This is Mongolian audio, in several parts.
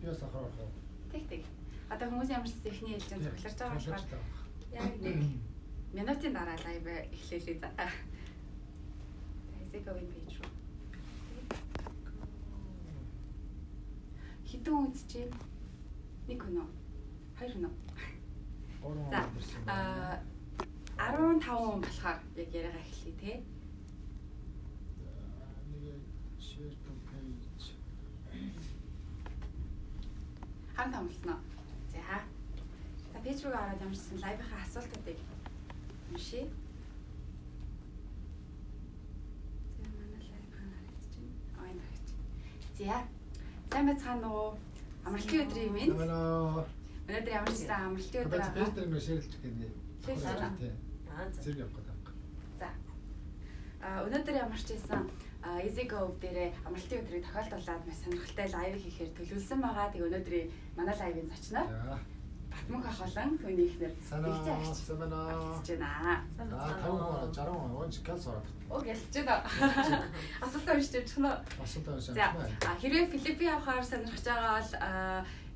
Юус ахаар орох уу? Тэг тэг. Одоо хүмүүс ямар ч ихний ээлжинд цугларч байгаа болохоор яг нэг минутын дараа live эхлээлээ за. EasyGo-ийн page руу. Хэдэн хүн үзэж байна? Нэг хүн үү? Хоёр хүн үү? 3 хүн ирсэн байна. 15 хүн болохоор яг яриагаа эхлэе те. Нэг share to page. 15 болсон уу? За. За page руу ороод ямар ч гэсэн live-ийнхаа асуултуудыг уншъя. За манай live хаана харагдаж байна? Аа энэ харагдаж. За. Сайн байцгаана уу? Амралтын өдрийн мэнд. Өнөөдөр ямар ч гэсэн амралтын өдөр аа. Page дээр ингэ share-лж гэнэ. Share-лж. Аа зэрэг явах гэдэг. За. Өнөөдөр ямар ч гэсэн EasyGo дээрээ амралтын өдрийг тохиолдуулаад маш сонирхолтой live хийхээр төлөвлөсөн байгаа. Тэгээ өнөөдрийн манай live-ын зочноор Батмөнх ах болон түүний эхнэр Бигжээ агч оролцож байна. За 50 хүн 60 хүн унж гэлс ороод. Оо гэлж байна. Асуултаа уншиж явчих нь. Асуултаа уншиж явчих. За хэрвээ Филиппин явахаар сонирхож байгаа бол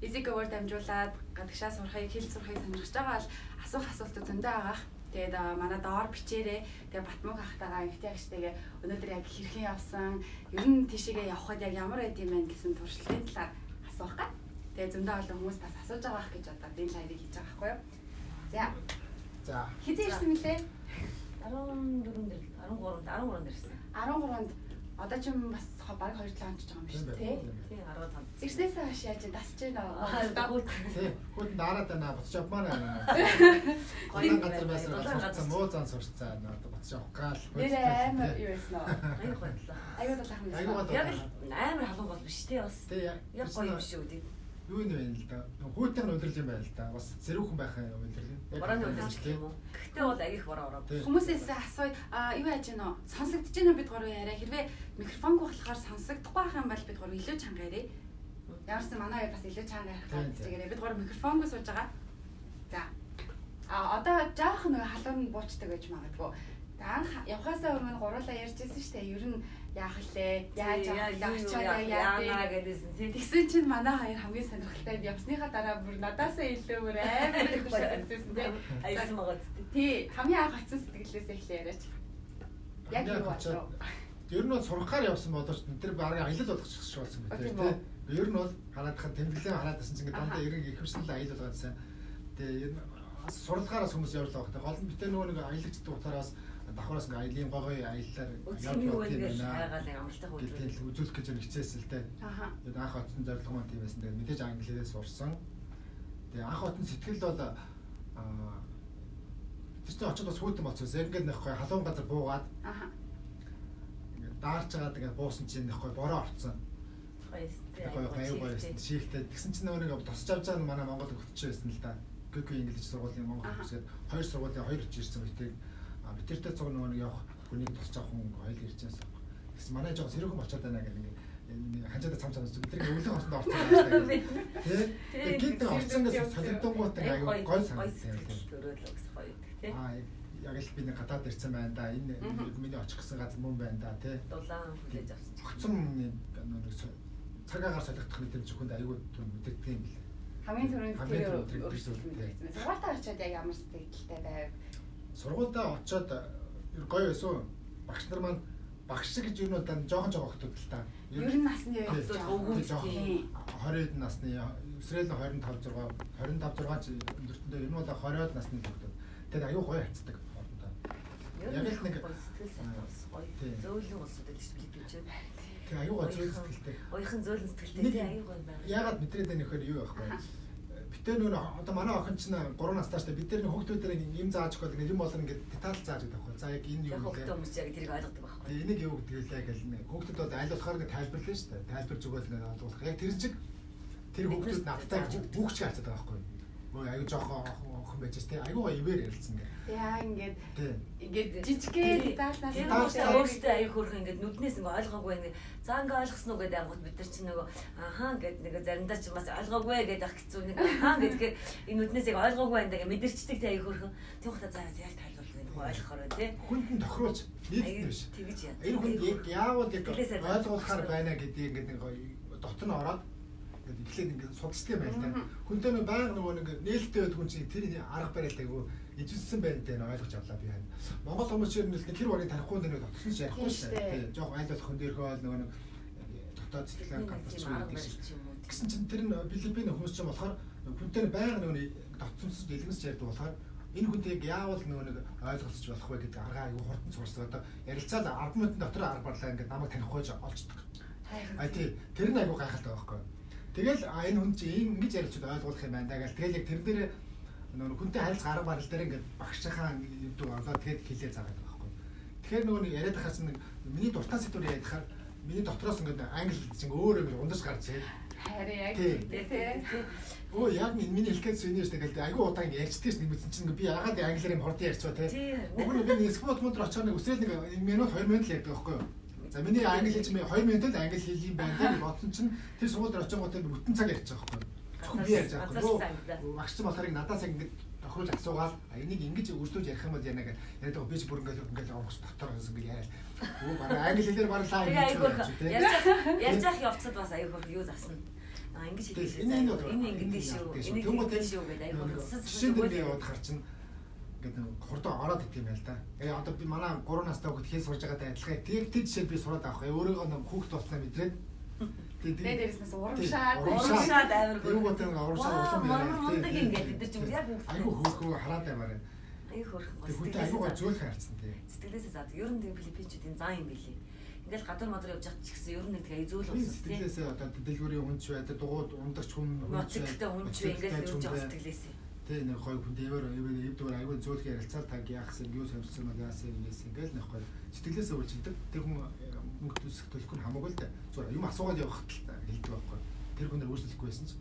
EasyGo-оор дамжуулаад гадагшаа сурахыг, хэл сурахыг сонирхож байгаа бол асуух асуултууд зөндөө байгаа. Тэгээд манай доор бичээрэй. Тэгээд Батмөнх ахтайгаа эмэгтэй агчтайгаа өнөөдөр яг хэрхэн явсан, ер нь тийшээгээ явхад яг ямар байд юм бэ гэсэн туршлагын талаар асуух гад. Тэгээд зөндөө олон хүмүүс бас асууж байгаа ах гэж одоо энэ live-ыг хийж байгаа байхгүй юу? За. За. Хэзээ ирсэн мөлий? 14 дэр 13 13-нд ирсэн. 13-нд одоо ч юм бас бараг 2-7 хоног байгаа юм биш үү? Тийм 15. Ирснээс хойш яаж дасж байна уу? Тийм. Хүүтэн дараад байна. Буцаж явмаар байна. Гол газар байсан муу зан сурцсан. Одоо буцаж явах гал. Нэр амар юу байсан уу? Аюу гоёлоо. Аюу долоохон байсан. Яг л амар халуун гол биш тий бас. Яг гоё юм шиг үү. Юу юм бэ л да. Хүүтэн өдөрлөг юм байна л да. Бас зэрүүхэн байх юм өдөрлөг. Борооны өдөрлөг юм уу? Гэхдээ бол аяг их бороо ороо. Хүмүүсээс асууя. Юу яаж гэнэ үү? Сонсогдож гэнэ үү бид гурав яриа. Хэрвээ микрофонгүй болохоор сонсогдохгүй байх юм бол бид гурав илүү чанга яриа. Ямар ч манай хоёр бас илүү чанга ярих гэж чигээрээ. Бид гурав микрофонгүй сууж байгаа. За. Одоо жоох нэг халуун буучдаг гэж магадгүй. Анх явхаасаа өмнө гуруулаа ярьж ирсэн шүү дээ. Ер нь яах лээ? Яаж явах вэ? Очиод яана гэдээсэн тийм. Тэгсэн чинь манай хоёр хамгийн сонирхолтой явсныхаа дараа бүр надаасаа илүү бүр амар их шатсан тийм. Аясан байгаа зү. Тий, хамгийн анх очсон сэтгэлээсээ эхлэе яриач. Яг юу болов? Ер нь бол сурахаар явсан боловч тэр бараг аялал болгочих шиг болсон мэт тийм. Ер нь бол хараадах тэмдэглэн хараадсан чинь ингээд дандаа ерэн ихэвчлэн аялал болгоодсан. Тэгээ ер нь сурлагаараас хүмүүс явж байгаа. Гол нь битээ нөгөө нэг аялагчд утаараас давхараас ингээ аялын гогой аяллаар явж явах юм байна. Хайгаалын амралтын үзүүлэх үзүүлэх гэж хичээсэн л дээ. Тэгээд анх очсон зорилго маань тийм байсан. Тэгээд мэдээж англиэрээ сурсан. Тэгээд анх очсон сэтгэл бол тэр чинь очоод бас хүүтэн болчихсон. Яг ингээд нэг гоё халуун газар буугаад ингээд даарч байгаад ингээд буусан чинь нэг гоё бороо орцсон. Гоё гоё гоё гоё шийхтэй. Тэгсэн чинь нөгөө нэг тосч авч байгаа нь манай Монгол хөгтөж байсан л да. ГК English сургуулийн Монгол хөгтөж хоёр сургуулийн хоёр хөгтөж ирсэн үеийг битэртэй цуг нөгөө нэг явах хүнийг тосч авах хүн хоёул ирж байсан. Тэгсэн манай жоо сэрүүхэн болчиход байна гэх ингээ ханжаада цам цам бид тэр өвлөн орсонд орсон юм байна. Тэ. Тэгээд гинт орсон гэсэн солигдонгууд ингээ аюу гой санагдсан. Төрөөл өгс гоё гэдэг тий. Аа яг л би нэг гадаад ирсэн байна да. Энэ миний очих гэсэн газар мөн байна да тий. Дулаан хүлээж авсан. Огцом нэг цагаагаар солигдох нэг тэр зөвхөнд аюу түн мэдэрдэг юм билээ. Хамгийн түрүүнд тэр өөрчлөлт мэдэрсэн. Сургуультаа очиод яг ямар сэтгэлтэй байв? Сургуульдаа очиод ер гоё байсан. Багш нар маань багш гэж юу нь дан жоохон жоохон охтууд л та. Ер нь насны өвгөн жоохон 20 насны өсрөөл 25 6 25 6 ч өндөртөндөө ер нь бол 20-од насны хүүхдүүд. Тэгээд аюу гоё харьцдаг хоорондоо. Яг л нэг сэтгэл сайхан болсон гоё. Зөөлөн улсууд л шүү дээ чинь. Тэг аюу гоё зөөлөн сэтгэлтэй. Уяхан зөөлөн сэтгэлтэй тий аюу гоё байна. Яагаад мэдрээд байна гэхээр юу байхгүй. Битэр нөө одоо манай охин чинь 3 настай шүү дээ. Бид нар хүүхдүүдээр юм зааж өгөх бол юм болон ингээд деталь зааж өгдөг байхгүй. За яг энэ юу вэ? Хүүхдүүд хүмүүс яг тэрийг ойлгодог байхгүй. Тэгээ энийг юу гэдэг лээ гэл нэг хүүхдүүд бол аль болохоор ингээд тайлбарлана шүү дээ. Тайлбарж өгөөл ингээд ойлгох. Яг тэр чиг тэр хүүхдүүд надтай хүүхч харцаад байгаа байхгүй. Өө аюу жоохон охин байж тээ. Аюу гоё ивэр ярилцсан гэх. Яа ингээд ингээд жижигхэн детальнаас өөртөө аюу хөөрхөн ингээд нүднээс ингээд ойлгоогүй ингээд за ингээд ойлгосон уу гэдэг ангууд бид нар чинь нөгөө ахаа ингээд нэг заримдаа чинь бас ойлгоогүй гэдэг ах хэцүү нэг ахаа гэдгээр энэ нүднээс яг ойлгоогүй байна гэдэг мэдэрчдэг тий аюу хөөрхөн. Тийм хата за яаж тайлбарлах вэ ойлгохоор байна тий. Хүнд нь тохируулж нийт биш. Тэгэж яа. Энэ хүн яг яавал яг ойлгуулахаар байна гэдгийг ингээд нэг дотор нь ороод Ингээд эхлээд ингээд судалцдаг юм байна л да. Хүнтэй нэг байнга нөгөө нэг нээлттэй байдаг хүн чинь тэр арга барил айгүй ижүүлсэн байна гэдэг нь ойлгож авлаа би хань. Монгол хүмүүс чинь нэг тэр барыг тарихгүй нэг дотсон ч ярихгүй шүү дээ. Жохо аль болох хүн дээрхөө бол нөгөө нэг дотоод сэтгэлээ гадарч байдаг шиг. Гэсэн чинь тэр нь Филиппин хүмүүс чинь болохоор хүнтэй байнга нөгөө нэг дотсонсож илгэнсэж ярьдаг болохоор энэ хүнтэй яг яавал нөгөө нэг ойлголцож болох вэ гэдэг арга айгүй хурдан сурсан. Одоо ярилцаад 10 минутын дотор арга барлаа ингээд намайг танихгүй ч олчдөг. А тий, тэр нь айгүй гайхалтай байхгүй. Тэгэл энэ хүн чинь ингэж ярилцаад ойлгуулах юм байна даа гэл. Тэгэл яг тэр дээр нөгөө хүнтэй харилцах арга барил дээр ингээд багшийнхаа юмдуу аваад тэгээд хэлээ заагаад байгаа байхгүй. Тэгэхээр нөгөө нэг яриад байхаас нэг миний дуртай сэдвээр яриад байхаар миний дотроос ингээд англи хэл чинь өөр өөр ундаж гарч ирээ. Харин яг тий. Өө яг миний хэлэх гээд сүнэ шүү дээ. Айгүй удаан ингэ ярьчдээ ш нэг мэдсэн чинь би ягаад англиар юм хурдан ярьчихва тий. Уг нь би сквот мод очоод нэг үсрээл нэг 1 минут 2 минут л ярьдаг байхгүй юу. За миний англи хэл чинь 2 минут л англи хэл юм байна гэж бодсон чинь тэр сургууль дээр очингуудаа би бүтэн цаг ярьчих байхгүй юу. Зөвхөн би ярьж байгаа байхгүй юу. Багш чинь болохоор надаас ингэ тохируулж асуугаал энийг ингэж өрсөлдөж ярих юм бол яана гэж яриад байгаа. Би ч бүр ингээд онгоц дотор ингэ яриад. Өө бараг англи хэлээр бараг лаа ингэж ярьж явах явцад бас аюу хөрх юу засна. А ингэж хэлээ шүү. Энэ ингэдэж шүү. Энийг ингэдэж шүү гэдэг аюу хөрх. Жишээ дээр би яваад хар чинь ингээд нэг хурдан ороод идэв юм байл да. Одоо би манай 3 настай хүүхэд хэл сурж байгаатай адилхан. Тэр жишээ би сураад авах. Өөрийгөө нэг хүүхэд болсноо мэдрээд. Тэгээ дээрээс нь урамшаад амар гоо. Юу гэдэг нь урамшаад улам яриа. Мундаг ингээд бид нар ч яг айгүй хөөрхөө хараад баймаар байна. Айгүй хөөрхөн. Хүнтэй айгүй гоо зөөлхөн харцсан тий. Сэтгэлээсээ заад. Ер нь тийм филиппинчүүдийн зан юм билий. Ингээл гадуур мадуур явж хат ч гэсэн ер нь нэг аяг зөөл болсон тий. Сэтгэлээсээ одоо дэлгүүрийн хүнч байдаг, дугуйд ундагч хүн, мотоциклтэй хүнч ингээл ер нь сэтгэлээсээ. Тэ нэг гоё хүн дэвэр эв дүүр айгүй зөөлхөн ярилцаад таг яахсан, юу сонирхсан бол яасан ингэсэн ингээл нэг гоё сэтгэлээсээ үйлчилдэг. Тэр хүн мөнгө төсөх төлөх нь хамаагүй л дээ. Зүгээр юм асуугаад явах л хэлдэг байхгүй. Тэр хүн өөрчлөхгүй байсан ч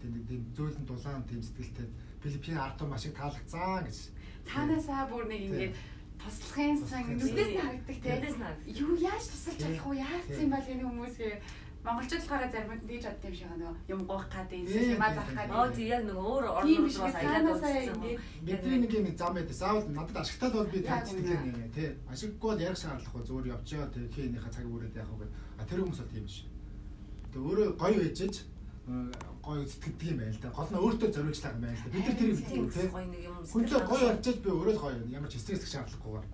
тэр нэг тийм зөөлөн дулаан тийм сэтгэлтэй Филиппин ард түмэн маш их таалагдсан гэж. Цаанаасаа бүр нэг ингээд туслахын сан нүднээс нь харагддаг те. Юу яаж тусалж чадах вэ? Яасан юм бол энэ хүмүүс гээ монголчууд болохоор заримд нь тэгж бодд юм шиг нөгөө юм гоох гэдэг юм аа зарах гэдэг. Аа тий яг нөгөө өөр орнууд бас аялаад үзсэн. Бидний нэг юм зам байдаг. Заавал надад ашигтай бол би тань сэтгэлээ нэ тий. Ашиггүй бол ярих шаардлагагүй зүгээр явчаа тий хийнийхээ цаг үрээд яах вэ гэдэг. А тэр хүмүүс бол тийм биш. Тэгээ өөрөө гоё ээжэж гоё сэтгэдэг юм байна л да. Гол нь өөртөө зориулж байгаа юм байна л да. Бид нар тэр юм тий. Хүнтэй гоё ярьчаад би өөрөө л гоё юм. Ямар ч стресс шаардлагагүйгээр.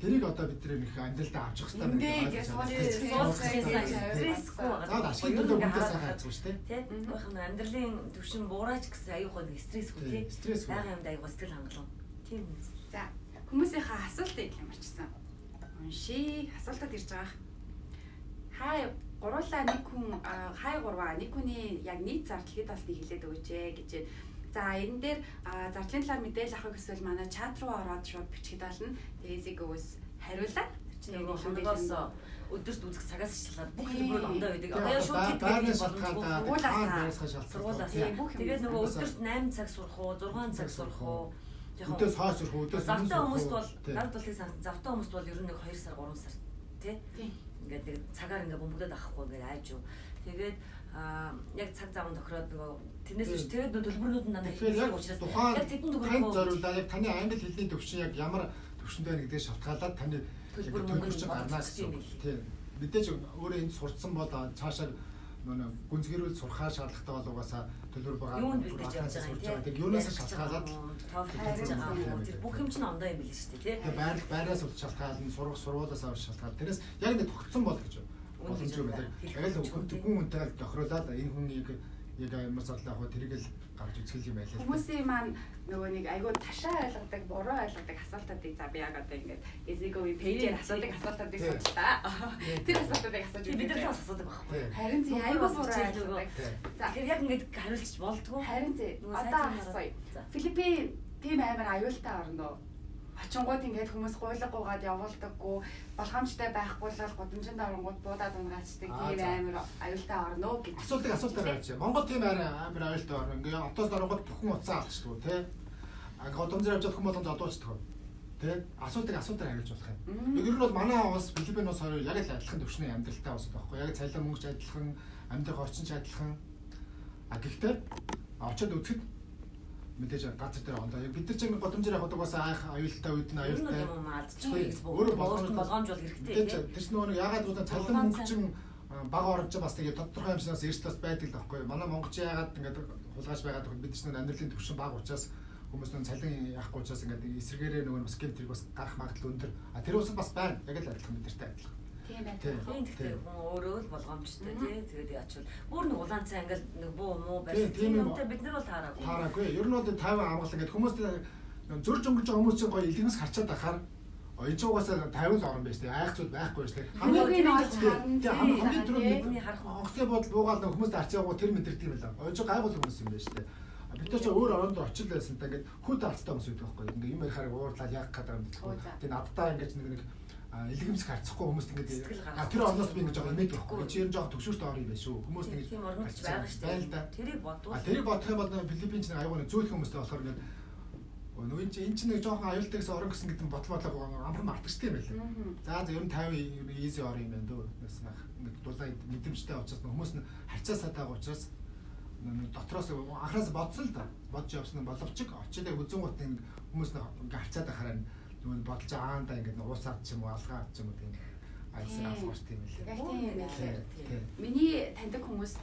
Тэрийг одоо бид нэр их амьдралдаа авчих хэрэгтэй байна гэж стрессгүй байгаа. За ашигын төлөө хүнтэй сайхан харьцах шүү дээ. Тий. Гойх нь амьдралын төвшин буураач гэсэн аюух нэг стрессгүй тий. Бага юмд аюух сэтгэл хангалуун. Тийм үү. За хүмүүсийнхээ асуултыг ямарчсан. Уншия. Асуултад ирж байгаа. Хай гурлаа нэг хүн хай гурваа нэг хүний яг нийт зардал хэд болсныг хэлээд өгөөч ээ гэж. За энэ дээр зардлын талаар мэдээлэл авахыг хүсвэл манай чат руу ороод шууд бичгээд болно. Тэгээ Easy-Go-с хариулаад тэр нөгөө хоногоос өдөрт үзэх цагаас шалтгаалаад бүх төлбөрүүд ондоо байдаг. Одоо шууд хэд гэдэг боломжгүй. Сургуулаас. Тэгээд нөгөө өдөрт 8 цаг сурах уу, 6 цаг сурах уу? Өдөөс хойш сурах уу, өдөөс өмнө сурах уу? Хүмүүст бол нард болыг завтай хүмүүст бол ер нь нэг 2 сар, 3 сар тий. Ингээд нэг цагаар ингээд бөмбөгдөд авахгүй ингээд айж юу. Тэгээд яг цаг зам тохироод нөгөө тэрнээс биш тэгээд нөгөө төлбөрнүүд нь дандаа хэвлэх учраас яг тэдэн төгрөг зориулаад яг таны англи хэлний төвшин яг ямар төвшөнд байна гэдгийг шалтгаалаад таны төлбөр мөнгө чинь гарна гэсэн үг. Тийм. Мэдээж өөрөө энд сурцсан бол цаашаа нөгөө гүнзгийрүүл сурахаар шаардлагатай бол угаасаа төлбөр байгаа. Юунд бэлдэж явж байгаа юм. Тэгээд юунаас шалтгаалаад хийж байгаа юм. Тэр бүх юм чинь ондоо юм билээ шүү дээ, тий. Тэгээд байраас үл шалтгаална, сурах сургуулиас авч шалтгаал. Тэрээс яг нэг тогтсон бол гэж боломжгүй байна. Яг л хүн хүнтэй л тохируулаад энэ хүнийг яг ямар зарлаа авах тэрийг л гарч үзэх юм байлаа. Хүмүүсийн маань нөгөө нэг айгүй ташаа ойлгодог, буруу ойлгодог асуултуудыг за би яг одоо ингээд Easy-Go-ийн пэйжээр асуудаг асуултуудыг судлаа. Тэр асуултуудыг асууж бид нар бас асуудаг байхгүй. Харин тий айгүй буруу ойлгодог. За тэгэхээр яг ингээд хариулчих болдгоо. Харин тий одоо асууя. Филиппин тийм амар аюултай орн доо. Очингууд ингээд хүмүүс гуйлга гуугаад явуулдаггүй, болгоомжтой байхгүй л гудамжинд оронгууд буудаад унгаачдаг тийм амар аюултай орно уу гэж. Асуултыг гарч. Монгол тийм амар аюултай орно. Ингээд отоос оронгууд бүхэн утсаа алдчихдаг тий. А гудамжаар явж хүн болгон зодуулчихдаг. Тий. Асуултыг асуултаар хариулж болох юм. Ер нь бол манай улс Филиппин улс хоёр яг л адилхан төвшний амьдралтай улс байхгүй. Яг цалин мөнгөч адилхан, амьдрах орчин ч адилхан. А гэхдээ очиод үзэхэд мэдээж газар дээр ондоо. Бид нар чинь гудамжаар явах угаасаа айх аюултай үед нь аюултай. Өөр болгоомж бол хэрэгтэй. Тэр чинь нөгөө яагаад гэвэл цалин мөнгө чинь бага оронч бас тэгээ тодорхой хэмжээс эрсдэл бас байдаг л байхгүй. Манай монголч яагаад ингээд хулгайч байгаад бид нар чинь амьдралын түвшин бага учраас хүмүүс нөө цалин яахгүй учраас ингээд эсрэгээрээ нөгөө бас гэмт хэрэг бас гарах магадлал өндөр. А тэр усад бас байна. Яг л адилхан бидэртэй адилхан. Тийм байна. Тийм гэхдээ хүн өөрөө л болгоомжтой тий. Тэгээд яачвал бүр нэг улаан цай ингээл нэг буу муу барьсан. Тийм юмтай бид нар бол таараагүй. Таараагүй. Ер нь бол 50 амгалан гэдэг хүмүүс зөрж өнгөрч байгаа хүмүүс чинь гоё илгэмс харчаад байхаар энэ ч угаасаа 50 л орон байж тээ. Айх зүйл байхгүй байж тээ. Хамгийн олж харна. Хамгийн түрүүнд онгоцны буудал буугаал нэг хүмүүст арч яваа тэр мэдэрдэг юм байна. Ойж гайгуул хүмүүс юм байж тээ. Бид нар ч өөр оронд очил байсан та ингээд хүд алцтай хүмүүс байдаг байхгүй. Ингээд юм ярихаар уурлал яах гэдэг юм бэлгүй. Тэгээ наддаа ингээд нэг илгэмсэх харцахгүй хүмүүст ингээд тэр орноос би ингээд жоохон имээд байхгүй. Чи ер нь жоохон төгшөөртэй орон юм байна шүү. Хүмүүс ингээд тийм орнууд ч байгаа шүү дээ. Тэрийг бодвол тэрийг бодох юм бол Филиппин ч нэг аюул нэг зөөлхөн хүмүүстэй болохоор ингээд нөгөө энэ чинь нэг жоохон аюултай гэсэн орон гэсэн гэдэг нь бодлоо амархан мартчихдаг юм байлаа. За ер нь 50 easy орон юм байна дөө. Гэсэн ах ингээд дулаан мэдрэмжтэй учраас хүмүүс нь харьцаа сатаага учраас дотроос анхаас бодсон л да. Бодж явсан боловч очиж яг үзэн гут нэг хүмүүс нь ингээд харьцаад байхаараа нөгөө бодолж аандаа ингээд уусаад ч юм уу алгаад ч юм уу тийм аясаар алгуурт юм лээ. Яг тийм юм байлаа. Миний таньдаг хүмүүс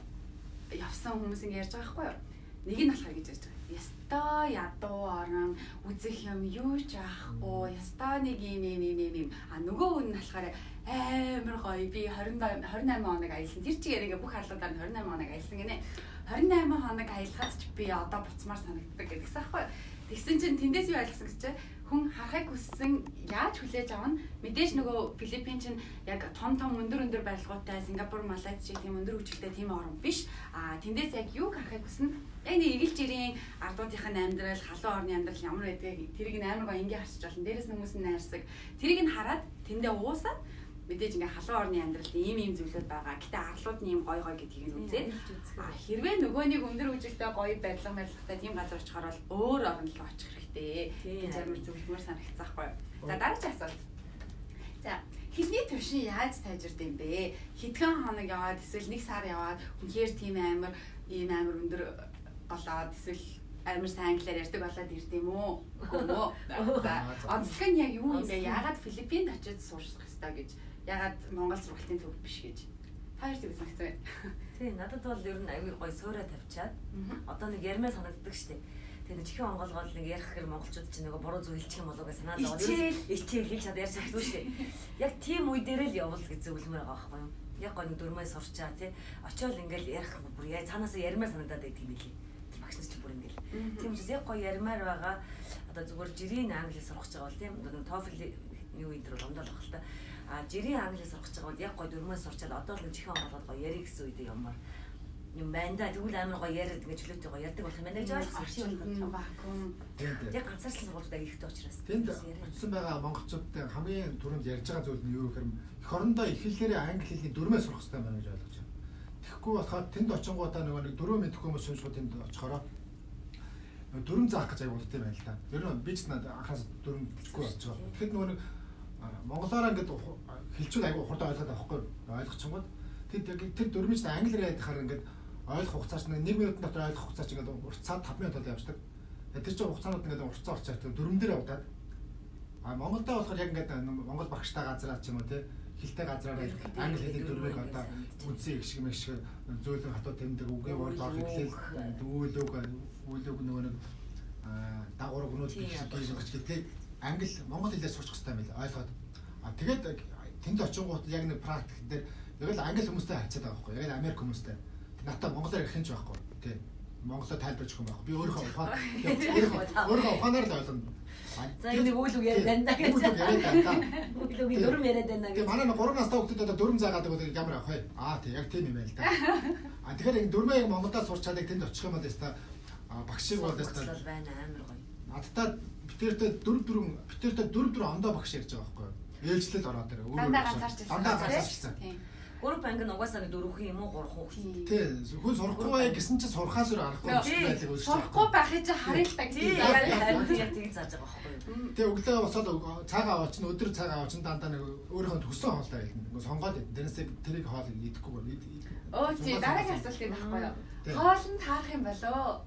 явсан хүмүүс ингээд ярьж байгаа байхгүй юу? Нэг нь болохоор гэж ярьж байгаа. Ястай ядуу орон үзэх юм юу ч авахгүй. Ястай нэг юм юм юм юм. А нөгөө хүн нь болохоор амар гоё. Би 28 хоног аялсан. Тэр чигээр ингээ бүх арлуудаар нь 28 хоног аялсан гинэ. 28 хоног аялахад ч би одоо буцмаар санагддаг гэдгсэн аахгүй. Тэгсэн чинь тэндээс юу ойлгосон гэж чинь хүн харахыг хүссэн яаж хүлээж авна? Мэдээж нөгөө Филиппин чинь яг том том өндөр өндөр барилгуудтай Сингапур, Малайз шиг тийм өндөр хөгжилтэй тийм орн биш. А тэндээс яг юу харахыг хүснэ? Яг нэг эргэлж ирийн ардуудынх нь амьдрал, халуун орны амьдрал ямар байдгийг тэрийг нь амар гоё энгийн харчиж болно. Дээрээс нь хүмүүс нь найрсаг. Тэрийг нь хараад тэндээ уусаад мэдээж ингээ халуун орны амьдралд ийм ийм зүйлүүд байгаа. Гэтэ арлууд нь ийм гоё гоё гэдгийг нь үзээд хэрвээ нөгөө нэг өндөр хөгжилтэй гоё барилга барилгатай тийм газар очихоор бол өөр орн руу очих хэрэгтэй гэж амар зөвлөмөр санагдсан байхгүй юу. За дараагийн асуулт. За хэлний төвшин яаж сайжирд юм бэ? Хэдхэн хоног яваад эсвэл нэг сар яваад үнэхээр тийм амар ийм амар өндөр болоод эсвэл амар сайн англиар ярьдаг болоод ирд юм уу? Үгүй мөө. За онцлог нь яг юу юм бэ? Яагаад Филиппинд очиж сурах ёстой гэж? Яагаад Монгол сургалтын төв биш гэж? Та хоёр тийм санагдсан байна. Тийм, надад бол ер нь аюу гоё суурай тавьчаад одоо нэг ярмаар санагддаг штеп. Тэгээ нэг чихэн онголгоол нэг ярих хэрэг монголчууд чинь нөгөө буруу зүйл хэлчих юм болоо гэж санаа зовоод илчээл хэлж чад ярьж чаддгүй штеп. Яг тийм үе дээр л явуул гэж зөвлөмөр байгаа байхгүй юу? Яг гоё нэг дөрмөө сурчаа тий. Очиод ингээл ярих бүр яа цаанаасаа ярмаар санагдаад байдаг юм билий. Багш нар чинь бүр ингээл. Тийм учраас яг гоё ярмаар байгаа. Одоо зүгээр жирийн англи сурах гэж байгаа бол тийм нэг TOEFL юу энэ төр ондоо л байх л та. А жирийн англи сурах гэж байгаа бол яг гоё дөрмөө сурчаад одоо л нэг чихэн онголгоод гоё ярих гэсэн үедээ ямаар юм байна да. Тэгвэл амар гоё яриад ингэ чөлөөтэй гоё ярьдаг болох юм байна гэж ойлгосон. Вакуум. Яг ганцаарчлан сургуулиуд аяг ихтэй учраас. Тэнд очсон байгаа монголчуудтай хамгийн түрүүнд ярьж байгаа зүйл нь юу гэхээр эх орондоо их хэлээрээ англи хэлний дөрмөө сурах хэрэгтэй байна гэж ойлгож байна. Тэгэхгүй болохоор тэнд очингуудаа нөгөө нэг дөрөв мэдэхгүй хүмүүс шүмжгүүд тэнд очихороо дөрөм заах гэж аяг удтай байна л да. Ер нь би ч надад анхаас дөрөм гэхгүй болж байгаа. Тэгэхэд нөгөө нэг монголоороо ингээд хэлчүүл аяг хурдан ойлгоод байгаа байхгүй ойлгочингууд тэр дөрмийн чинь англиар яриад ингээд ойлгох хугацаач нэг 1 минутын дотор ойлгох хугацаач ингээд уртцаад 5 минут бол явждаг. Тэр чинь хугацаанууд ингээд уртцаа орчаад дөрөм дээр явдаад. А Монголдоо болохоор яг ингээд Монгол багштай газраа ч юм уу те хэлтэй газраараа англи хэлний дөрмийг одоо үндсэн их шиг мэх шиг зөөлөн хатуу тэмдэг үгээ ворд орох хэлэл үйл үг нөгөө нэг дагавар үгнүүд гэх шиг те англи монгол хэлээр сурчих хэрэгтэй юм байна ойлгоод. А тэгээд тэнд очингууд яг нэг практик дээр яг л англи хүмүүстэй харьцаад байгаа байхгүй яг л Америк хүмүүстэй. Надад монголоор ярих юм ч байхгүй тий. Монголоор тайлбарж өгөх юм байхгүй. Би өөрийнхөө ухаан өөрийнхөө ухаанаар л ойлгоно. За энэ нэг үйл үг яриад байна гэж. Үйл үг яриад байна. Үйл үгийн дүрм яриад байна гэж. Тэгээ манай нэг 3 настай хүүхдүүд одоо дүрм заагаад өгөөд ямар авах вэ? Аа тий яг тийм юм байна л да. А тэгэхээр яг дүрмээ яг Монголдоо сурчаад яг тэнд очих юм бол яста багш шиг бол яста байна амар гоё. Надтай битэртэй дөрөв ондоо багш ярьж байгаа байхгүй юу? Ээлжлэл ороод тэр өөр дандаа ганцаарчсан. Гурав анги нь угаасаа нэг дөрвөн юм уу гурван хүүхэд. Тий, хүн сурахгүй бай гэсэн чинь сурахаас өөр аргагүй байдлыг үүсгэж. Сурахгүй байхыг чи харъя л та гэж. Харин яг тийг зааж байгаа байхгүй юу? Тий, өглөө босоод цагаан аваачин, өдөр цагаан аваачин дандаа нэг өөрийнхөө төссөн хоолтой байлна. Ингээ сонгоод дээрээс тэрийг хоол идэхгүй. Өө тий, дараагийн асуулт юм байхгүй юу? Хоол нь таарах юм болоо.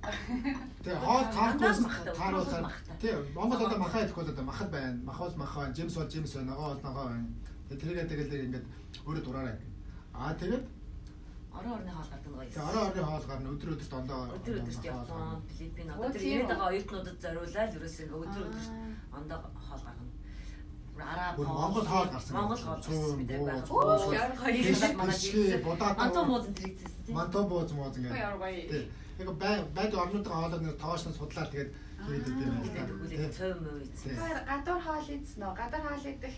Тий, хоол таарахгүй тааруулсаар. Тий, Монгол одоо махаа идэхгүй л одоо махад байна. Мах бол мах байна, жимс бол жимс байна, ногоо бол ногоо байна. Тэрийгээ тэгэл ингээд өөрөө дураарай. Аа тэгээд Орон орны хоол гардаг гоё. Тэгээ орон орны хоол гарна, өдөр өдөрт ондоо. Өдөр өдөрт Япон, Филиппин одоо тэр ирээд байгаа оюутнуудад зориулаад ерөөсөө ингээ өдөр өдөрт ондоо хоол гаргана. Араб хоол, Монгол хоол гарсан. Монгол хоол гарсан бид нар байх. Манай манту мууз энэ хийсэн тийм. Манту бууз мууз ингээ. Ямар гоё. Тийм. Яг байд орнуудын хоолыг нэг тоош нь судлаад тэгээд хийдэг юм байна. Тэгээд цов мөө ийцэн. Гадуур хоол идсэн үү? Гадуур хоол идэх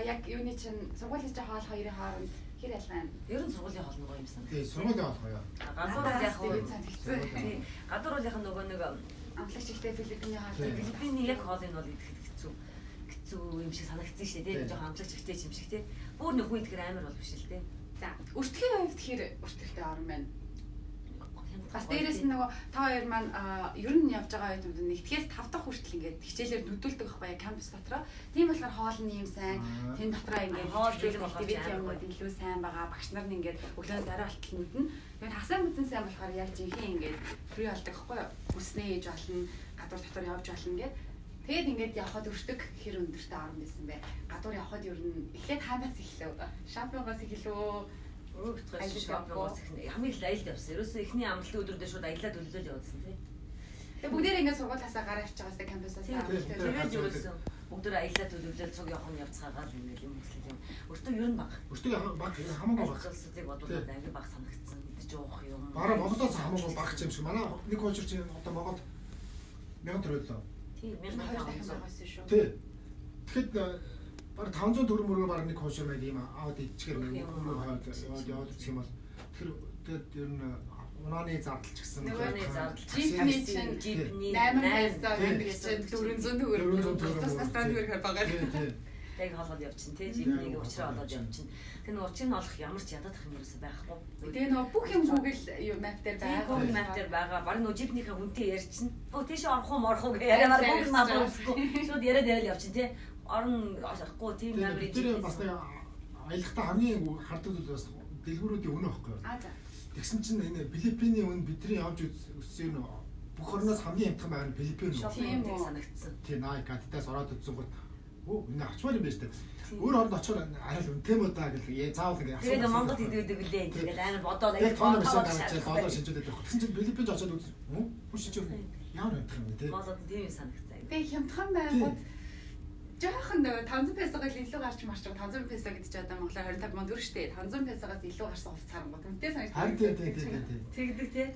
яг юуны чинь сургуулийн чинь хоол хоёрын хооронд хэр ялгаа юм? Ер нь сургуулийн хоол нь гоё юм санагдав. Тийм, сургуулийн хоол гоё. Гадуур бол яг тийм. Гадуур бол яг нөгөө нэг амтлагч ихтэй Филиппиний хоол. Филиппиний яг хоолыг нь бол идэхэд хэцүү. Хэцүү юм шиг санагдсан шүү дээ. Жохон амтлагч ихтэй юм шиг тий. Бүр нөхөн идэхэр амар бол биш л дээ. За, өртгийн хувьд хэр өртөгтэй орн байна? Бас дээрээс нь нөгөө та хоёр маань ер нь явж байгаа оюутнууд нэгтгэхээс 5 дахь хүртэл ингээд хичээлээр нүдүүлдэг байхгүй яа кампус дотроо. Тийм болохоор хоол нь юм сайн, тэн дотроо ингээд хоол бэлэн болохоор activity юмнууд илүү сайн байгаа. Багш нар нь ингээд өглөөнөөс орой болтол нүднэ. Тэгэхээр хасаа мэдсэн сайн болохоор яг жинхэнэ ингээд free болдог байхгүй юу? Хүснээ хийж болно, гадуур дотор явж болно гэд. Тэгээд ингээд явхад өртөг хэр өндөртэй орн байсан бэ? Гадуур явхад ер нь эхлээд хаанаас эхлэв? Шопингоос эхлэв. Өөрөөр шопингоос эхлэв. Хамгийн их аялд явсан. Ерөөсөө эхний амралтын өдрүүдээ шууд аялаа төлөвлөл явуулсан тий. Тэгээд бүгдээрээ ингээд сургуулиасаа гараа авч байгаас кампусаас Тэгээд ерөөсөө бүгдээрээ аялаа төлөвлөл цуг явах нь явцгаагаар л ингээд юм хүслэл юм. Өртөг ер нь бага. Өртөг бага хамаагүй бага. Улсуудыг бодвол аягүй бага санагдсан. Идэж уух юм. Бараг Монголоос хамаагүй бага юм шиг. Манай нэг хожир чинь одоо Монгол 1000 төгрөг лөө. Тий, 1500 байсан шүү. Тий. Тэгэхэд бараг 500 төгрөг мөргөө бараг нэг хошир маяг ийм аваад идчихээр мөргөө хаваад яваад үзэх юм бол тэр тэгээд ер нь унааны зардал ч гэсэн жипний чинь жипний 8 песо гэдэг чинь 400 төгрөг тусдаа төгрөгөөр байгаа. Яг хоолоод явчихна тий, жипнийг учраа олоод явчихна. Тэр нэг учрыг нь олох ямар ч ядах юм ерөөсөй байхгүй. Тэгээ нөгөө бүх юм Google Map дээр байгаа. Google Map дээр байгаа. Бараг нөгөө жипнийхээ хүнтэй ярьчихна. Өө тийшээ орох уу морох уу гэж яриа бараг Google Map үзэхгүй. Шууд яриад яриад явчихна тий. Орон орохгүй тийм номерыг тэр бас нэг аялахдаа хамгийн хардаг зүйл бас дэлгүүрүүдийн үнэ байхгүй юу? Аа за. Тэгсэн чинь энэ Филиппиний үн бидний явж үзсэн нь бүх орноос хамгийн хямдхан байгаа нь Филиппин үү? Тийм үү санагдсан. Тийм, Nike, Adidas ороод үзсэн гот өө энэ авчмаар юм байна шүү дээ. Өөр оронд очихоор арай л үнэтэй мó даа гэл заавал ингэ асуу. Тэгээд Монголд идэвдэг үлээ тэгэл амар бодоод аяа тооноо биш гарч доллар шинжүүлээд явах. Тэгсэн чинь Филиппинд очиод үзсэн. Хүү шинжүүл ямар хямдхан юм бэ те? Монголд тийм юм санагдсан. Тэгээ хямдхан байгаад жоохон нөгөө 500 песогоос илүү гарч марч 500 песо гэдэг чи одоо монголоор 25 мянга төгрөг шүү дээ. 500 песогоос илүү гарсан хувцас харангуут үнэтэй санагдав. Харин тий тий тий тий. Тэгдэг тий.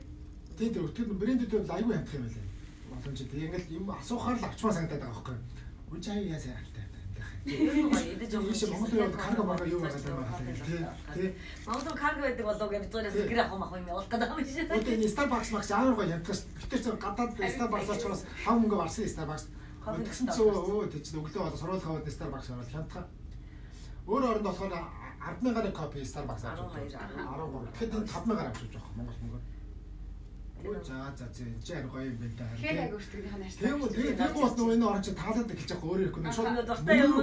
Тий тий тэр брэндүүд бол айгүй хямдхан юм байлаа. Боломж тий ингээл юм асуухаар л авчмаа санагдаад байгаа байхгүй юу? Үгүй чи яа сайн хальтай байх. Ер нь гоё идэж явах шиг Монгол руу карго марго юу байгаа юм байна тий. Тий. Монгол руу карго байдаг болов гэж бид зүгээрээс гэр авах юм явуулах гэдэг юм шиг. Үгүй энэ Starbucks магч амар гоё хямдхан шүү. Гэтэ чи гадаад Starbucks очихоос 5 мөнгө барсан Starbucks. Тэгсэн чи өө тэг чи өглөө болоо сурвал хаваад Starbucks ороод хямдхан. Өөр оронд болохоор 10,000-ны кофе Starbucks авч 12 13. Тэгэхэд энэ 5,000-аар авч явж байгаа Монгол мөнгөөр. Өө за за зэ чи харин гоё юм байна да. Тэгэхээр яг өөртөөгийнх нь харьцаа. Тийм үү тэгээ тэр гол нөгөө энэ орон чи таалаад эхэлж байгаа өөрөө ихгүй шууд дуртай юм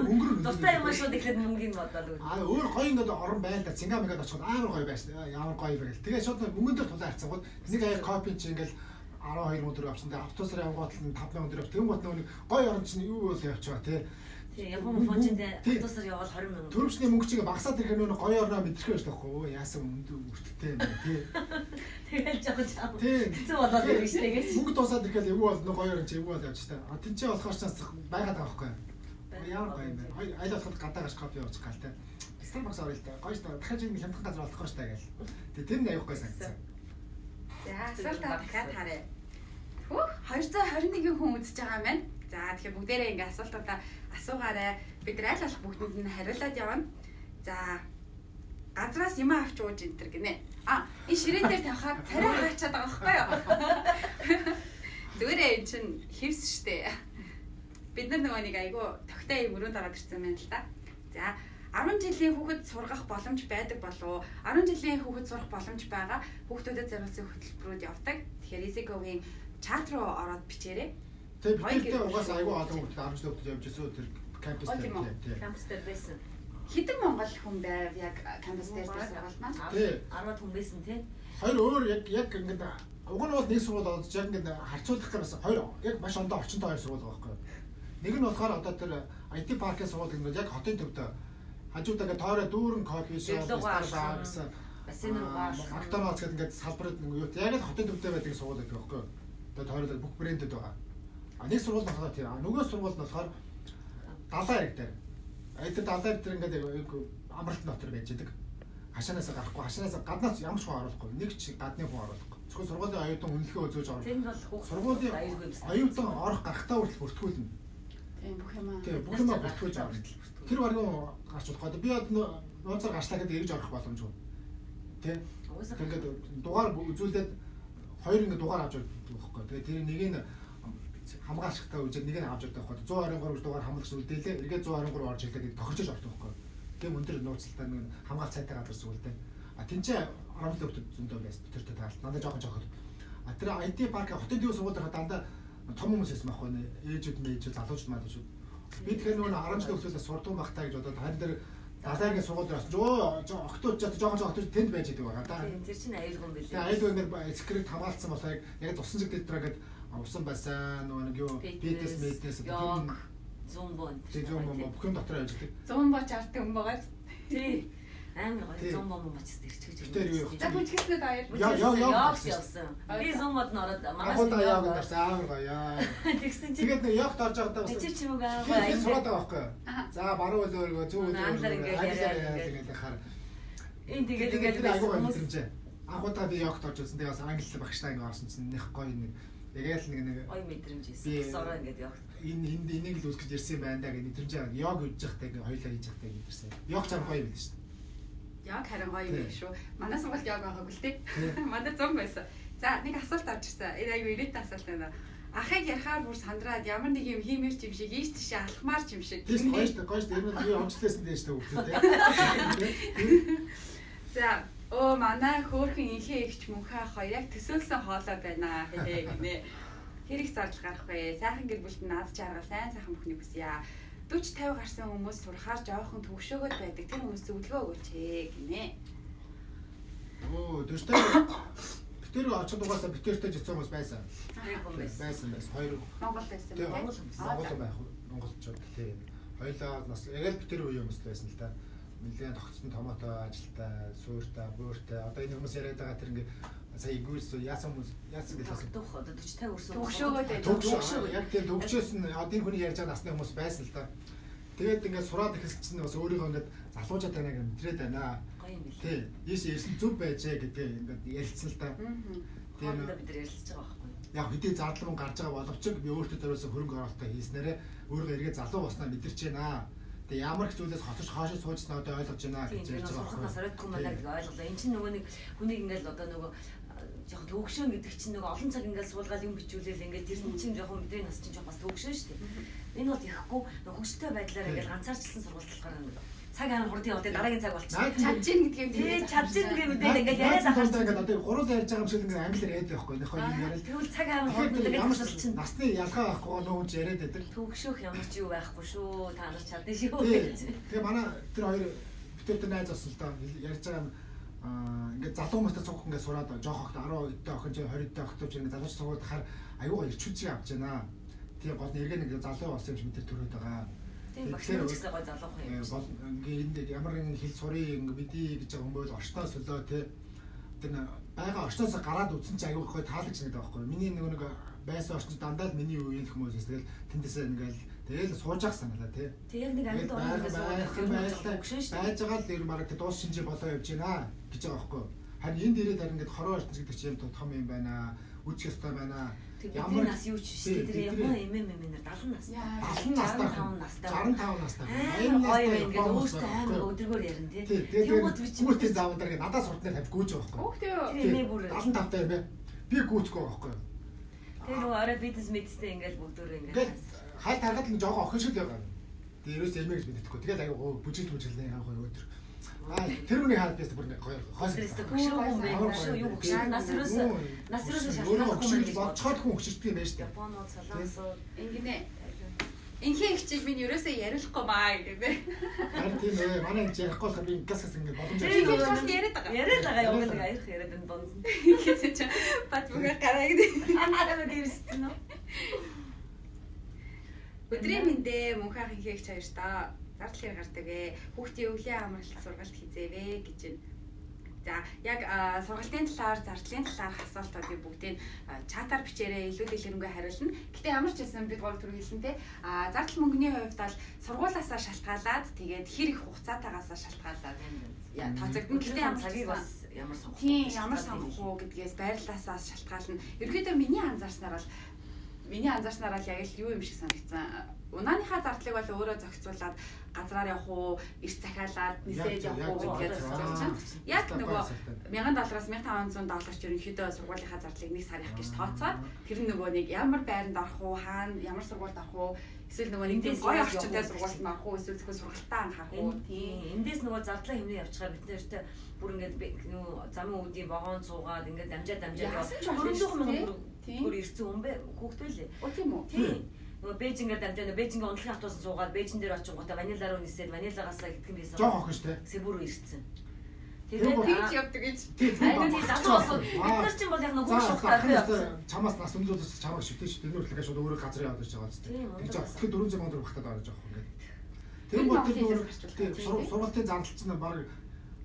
дуртай юм шууд эхлээд мөнгөний бодоод үгүй. Аа өөр гоё ингээд орон байна да Сингапур ингээд очиход амар гоё байсан. Ямар гоё бэ гэл. Тэгээ шууд мөнгөн дээр тулаа харьцангууд нэг аяа кофе чи ингээд 12 мянга төгрөг авсан. Тэгээ автобусаар явгууд нь 5 мянга төгрөг. Тэнгуут нөгөө нэг гоё орон чинь юу бол явчихва тий. Тийм Япон фончинд автобусаар явбал 20 мянга. Төрөвчний мөнгө чигээ багасаад ирэхээр нөгөө гоё орноо мэдрэх байж таахгүй. Өө яасан өртөлтэй юм бэ тий. Тэгэл жоохон чам. Хэцүү болоод ирэх шүү дээ гэж. Мөнгө дуусаад ирэхээр эвгүй бол нөгөө гоё орон чи эвгүй бол явчих та. А тэнцээ болохоор ч байгаад байгаа байхгүй. Ямар гоё юм бэ. Аль болоход гадаа гарч кофе уучих гал тий. Starbucks орё л да. Гоё шүү дээ. Дахиад энэ хямдхан газар олохгүй шүү дээ гэл. Тэгээ тэр нь аягүй гоё санагдсан. За асуултаа дахиад харъя. Хөөх 221 хүн үзэж байгаа юм байна. За тэгэхээр бүгдээрээ ингээ асуултуудаа асуугаарай. Бид нар аль болох бүгдэнд нь хариулаад явна. За газраас юм авч ууж энэ төр гинэ. А энэ ширээн дээр тавихаар царай хаачаад байгаа байхгүй юу? Зүгээрээ эн чинь хевс штэ. Бид нар нөгөө нэг айгүй тогтой юм өрөөнд ороод ирсэн байна л да. За 10 жилийн хүүхэд сургах боломж байдаг болов уу? 10 жилийн хүүхэд сурах боломж байгаа. Хүүхдүүдэд зориулсан хөтөлбөрүүд явдаг. Тэгэхээр EasyGo-гийн чат руу ороод бичээрэй. Тэгээ бид угаасаа айгүй олон хүүхэд 10 жилийн хүүхэд явж ирсэн тэр кампус дээр тийм. Кампус дээр байсан. Хэдэн монгол хүн байв яг кампус дээр тэр сургууль маань? 10 хүн байсан тий. Хоёр өөр яг ингээд уг нь бол нэг сургууль одож яг ингээд харьцуулах гэх байсан. Хоёр яг маш ондоо орчинтой хоёр сургууль байгаа байхгүй юу? Нэг нь болохоор одоо тэр IT паркийн сургууль гэдэг нь яг хотын төвд хажуудаа ингээд тойроо дүүрэн кофе шоп, Starbucks, Бассейн руу гал. Макдоналдс гэдэг ингээд салбарт нэг юу яг л хотын төвдөө байдаг сургууль гэдэг байхгүй юу? Тэгээд тойруулаад бүх брэндүүд байгаа. А нэг сургууль нь болохоор тийм. А нөгөө сургууль нь болохоор далайн хэрэг дээр. Тэр далайн хэрэг дээр ингээд амралтын дотор байж байдаг. Хашаанаас гарахгүй, хашаанаас гаднаас ямар ч хүн оруулахгүй. Нэг ч гадны хүн оруулахгүй. Зөвхөн сургуулийн оюутан үнэлгээ үзүүлж орох. Тэнд бол хүүхд сургуулийн оюутан орох гарахтаа хүртэл бүртгүүлнэ. Тийм бүх юм аа. Тийм бүх юм аа бүртгүүлж орох. Тэр баргын гарч болохгүй. Би одоо нууцаар гарчлаа гэдэг эргэж орох боломжгүй. Тэ? Ингээд дугаар үзүүлээд хоёр ингээд дугаар авч явдаг байхгүй. Тэгээ тэр нэг нь хамгаалахтаа үжээд нэг нь авч явдаг байхгүй. 123 гэж дугаар хамгаалагч үлдээлээ. Эргээд 123 орж ирлээ гэдэг тохирчож ордог байхгүй. Тийм өндөр нууцлалтай нэг хамгаалт сайтай газар сүгэлтэй. А тэнцээ оромжлын хүмүүс зөндөө байсан. Тэртэй таалт. Надад жоохон жоохот. А тэр IT парк хотын төв сургууль дээр дандаа том хүмүүс байсан байхгүй нэ. Ээжүүд мээжүүд залуучууд малуучууд. Би тэгэхээр нөгөө 10 жилийн хүүхдээс сурдсан байх таа гэж бодоод харин тэр далайгийн сургууль дээр болсон. Өө октод жоохон жоохон тэнд байж идэг байгаа да. Тийм тэр чинь аюулгүй юм билээ. Тэгээ аюулгүй ингээд скрипт хамгаалцсан болохоор яг усан зэг дээр ингээд усан байсан нөгөө нэг юу BTS мэдээс бүх зумбо. Тийм зумбо бүх юм дотор ажилладаг. Зумбо чардаг юм байгаа. Тийм. Амар гоё зумбо мөн очиж ирчихэж байна. За бүжгэснүүд хоёр. Яа явсан. Би зумбод нь ороод манай яг гарсан амар гоё яа. Тэгсэн чинь тэгээд нэг явт орж байхдаа бас чи чимэг амар гоё. Сураад байгаа байхгүй юу? За баруун хөлөөргөө зүүн хөлөөргөө ингээд яхаар. Энэ тэгээд ингээд айгуу гоё мэдрэмжээ. Анх удаа би явт орж ирсэн. Тэгээд бас англи багштай ингээд орсон чинь нэх гоё нэг яг л нэг гоё мэдрэмж ирсэн. Бас ороо ингээд явт. Энэ энд энийг л үүсгэж ирсэн юм байна да гэх мэдрэмжээ. Йог үдж явахтай ингээд хоёлаа хийж явахтай мэдэрсэн. Йог ч амар гоё юм биш үү? Яг харин гоё юм шүү. Манай сургуульд яг байгаагүй л дээ. Манай зам байсан. За нэг асуулт авч ирсэн. Энэ айгүй ирээдүйн асуулт байна. Ахыг ярихаар бүр сандраад ямар нэг юм хиймэр ч юм шиг, ийш тийшээ алхмаар ч юм шиг. Тийм гоё шүү дээ. Гоё шүү дээ. Энэ би онцлээсэн дээ шүү дээ. За өө манай хөөхөн инхээ ихч мөнхөө ах хоёр яг төсөөлсөн хоолой байна хээ гинэ. Тэр их зардал гарах вэ? Сайхан гэр бүлд наад чаргал сайн сайхан бүхнийг хүсье. 40 50 гарсан хүмүүс сурахаар жоохон төвшөөгөөд байдаг. Тэр хүмүүс зөвлөгөө өгөөч ээ гинэ. Өө 40 битэр очих дугаасаа битэртэй жицсэн хүмүүс байсан. Байсан байсан. Хоёр Монгол байсан тийм. Монгол байх. Монголчууд тийм. Хоёлаа нас яг л битэр үеийн хүмүүс байсан л да. Нэлээд тогтсон томото ажилтай, сууртай, бууртай. Одоо энэ хүмүүс яриад байгаа тэр ингээ сая игүүрс яасан хүмүүс яасан гэж асуух. Одоо 40 50 өрсөн. Төгшөөгөөд байдаг. Төгшөөгөө яг тийм төгшөөс нь одоо энэ хүний ярьж байгаа насны хүмүүс байсан л да. Тэгээд ингээд сураад эхэлсэн чинь бас өөрийгөө ингээд залуужаад байна гэж мэдрээд байна. Гоё юм билээ. Тийм. Ийш ирсэн зүв байжээ гэдэг ингээд ярилцсан л да. Тийм бид нар ярилцж байгаа байхгүй юу? Яг хэдий зардал мөн гарч байгаа боловч би өөртөө зориулсан хөрөнгө оруулалтаа хийснээрээ өөрийгөө эргээ залуу болсноо мэдэрч байна. Тэгээ ямар их зүйлээс хоцорч хоошоо сууж одоо ойлгож байна гэж ярьж байгаа байхгүй юу? Сурах юм байна гэдгийг ойлголоо. Энд чинь нөгөө нэг хүнийг ингээд одоо нөгөө жоохон төвөгшөөн гэдэг чинь нөгөө олон цаг ингээд суулгаад юм бичүүлээл ингээд тэр чинь жоохон бидний нас чинь жоохон бас төвөгшөөн шүү дээ. Энэ бол ихгүй хөгжилтэй байдлаар ингээд ганцаарчлсан сургалт болохоор ингээд цаг амар хурдан яваад дараагийн цаг болчихсон. Чадж ийн гэдгийг тий чадж ийн гэдэг мэдээлэл ингээд яриад ахаар ингээд одоо гурван ярьж байгаа юм шиг ингээд англиар яриад байхгүй нөх юм яриад. Тэгвэл цаг амар хурдан ингээд тасал чинь насны ялгаа байхгүй нөө хүн яриад байдаг. Төвөгшөөх ямар ч юу байхгүй шүү. Та нар чадна шүү. Тэгээ манай тэр хоёр битэртэй найз болсон л доо ярьж байгаа нь ингээд залуу хүмүүстэй цуг ингээд сураад жоох охт 10 эдтэй охин чинь 20 эдтэй охтууд чинь ингээд залууч сургууль хахаар аюугаа ирч хүчийг авч байна. Тийм гол нь эргээ нэг залуу болсон юм шиг бид тэр төрөөд байгаа. Тийм багш нар ч гэсэн гой залуухан юм. Бол ингээд энд ямар нэгэн хэл сурыг ингээд мэдээ гэж байгаа хүмүүс орчноос хөлөө тий тэр байгаа орчноос гараад үзсэн чинь аюугаа гой таалагч гэдэг байхгүй. Миний нэг нэг байсан орчин дандаа л миний үеийн хүмүүс тэгэл тэндээсээ ингээд тэгэл сууж ах саналаа тий. Тэг яг нэг амьд орон ингээд сууж шүү дээ. Байж байгаа л ер нь бараг дуус шинжээ болоо явж байна гэж байгаа байхгүй. Харин энд ирээд харин ингээд хорон орчин гэдэг чинь юм том юм байна. Үжих ёстой байна. Ямар нас юу ч биш тэр Япон эмээ мэмэнэр 70 настай. 70 настай 65 настай. 65 настай. 80 настай ингээд өөртөө амар өдрөгөр ярина тий. Тэнгууд би чинь гүйцэтгэх заавал дээр надаас суртнаар тавьж гүйж байгаа байхгүй. Хөөх эмээ бүр 75 таа эмээ. Би гүйцэхгүй байгаа байхгүй. Тэр нөгөө орой бизнес мэдстэй ингээд бүгдөө ингээд хайлт харахад л жоохон охин шиг л байгаа. Тэгээ ерөөсөө эмээ гэж мэддэхгүй. Тэгэл аягүй бүжил бүжилнэ яг гоё өдөр. Аа тэр хүний хаад би бүр гоё хойс. Хөшрөө юм байна. Хөшрөө юу хөшрөө нас ерөөсөө нас ерөөсөө шалтгаалахгүй юм гэж бодцоод хүн хөшөрдөг юм байна шүү дээ. Японууд солонгосууд ингэнэ. Инхээ ихчийг минь ерөөсөө яриулахгүй маа гэдэг. Харин тийм ээ. Манай энэ ярихгүй болохоор би газ газ ингэ боломж авчих. Яриад байгаа. Яриад байгаа юм нэг аярх яриад энэ донд. Ингэсэн чинь бат бүгээ гараа гэдэг. Аа дэрсэн үү? Өдрийн мэндээ мөнх ах инхээ ихч хоёртоо зардал хэр гардаг вэ? Хүүхдийн өвлийн амралт сургалт хизээвэ гэж байна. За яг сургалтын талаар, зардлын талаарх асуултуудыг бүгдийг чатаар бичээрэй, илүү дэлгэрэнгүй хариулна. Гэтэ ямар ч байсан бид гурав түрүү хэлсэн те. Зардал мөнгөний хувьд бол сургуулаасаа шалтгаалаад тэгээд хэр их хугацаатайгаасаа шалтгаалаад тооцогдно. Гэтэ ямар цагийг бас ямар сонгох вэ? Ямар сонгох уу гэдгээс байрлалаасаа шалтгаална. Ерөнхийдөө миний анзаарснаар бол яг л юу юм шиг санагдсан. Унааныхаа зардлыг бол өөрөө зохицуулаад газраар явах уу, эрт захиалаад нисээд явах уу гэдгээ зохицуулж байна. Яг нөгөө $1000-аас $1500 ч ерөнхийдөө сургуулийнхаа зардлыг нэг сар явах гэж тооцоод тэр нь нөгөө нэг ямар байранд орох уу, хаана ямар сургуульд орох уу, эсвэл нөгөө нэг тийм гоё орчинтой сургуульд орох уу, эсвэл зөвхөн сургалтаа анхаарах уу. Тийм. Эндээс нөгөө зардлаа хэмнээ явчихаар бид нартэй бүр ингээд нөгөө замын үүдийн вагон суугаад ингээд дамжаад явсан ч 400,000 төгрөг ирсэн юм бэ? Хүүхэд байлээ. Оо тийм үү? Тийм. Нөгөө Бээжингээр дамжаад Бээжингээ унтлахын автобус суугаад Бээжин дээр очингуудаа Ванила руу нисээд Ванилагаасаа хэдхэн биесэн. Жог охин шүү дээ. Себү рүү ирсэн. Тэгээд тэгж явдаг гэж. Харин тийм залуу улсууд бид нар чинь бол яг нөгөө шухтаа явсан. Чамаас нас өндөр улс чамайг шүтэн шүү дээ. Энэ хүртэл шууд өөрөө газар яваад ирж байгаа зү. Тэгж тэгэхээр 400,000 төгрөг багтаад орж байгаа юм ингээд. Тэр бол тэр сургалтын зардал чинь баг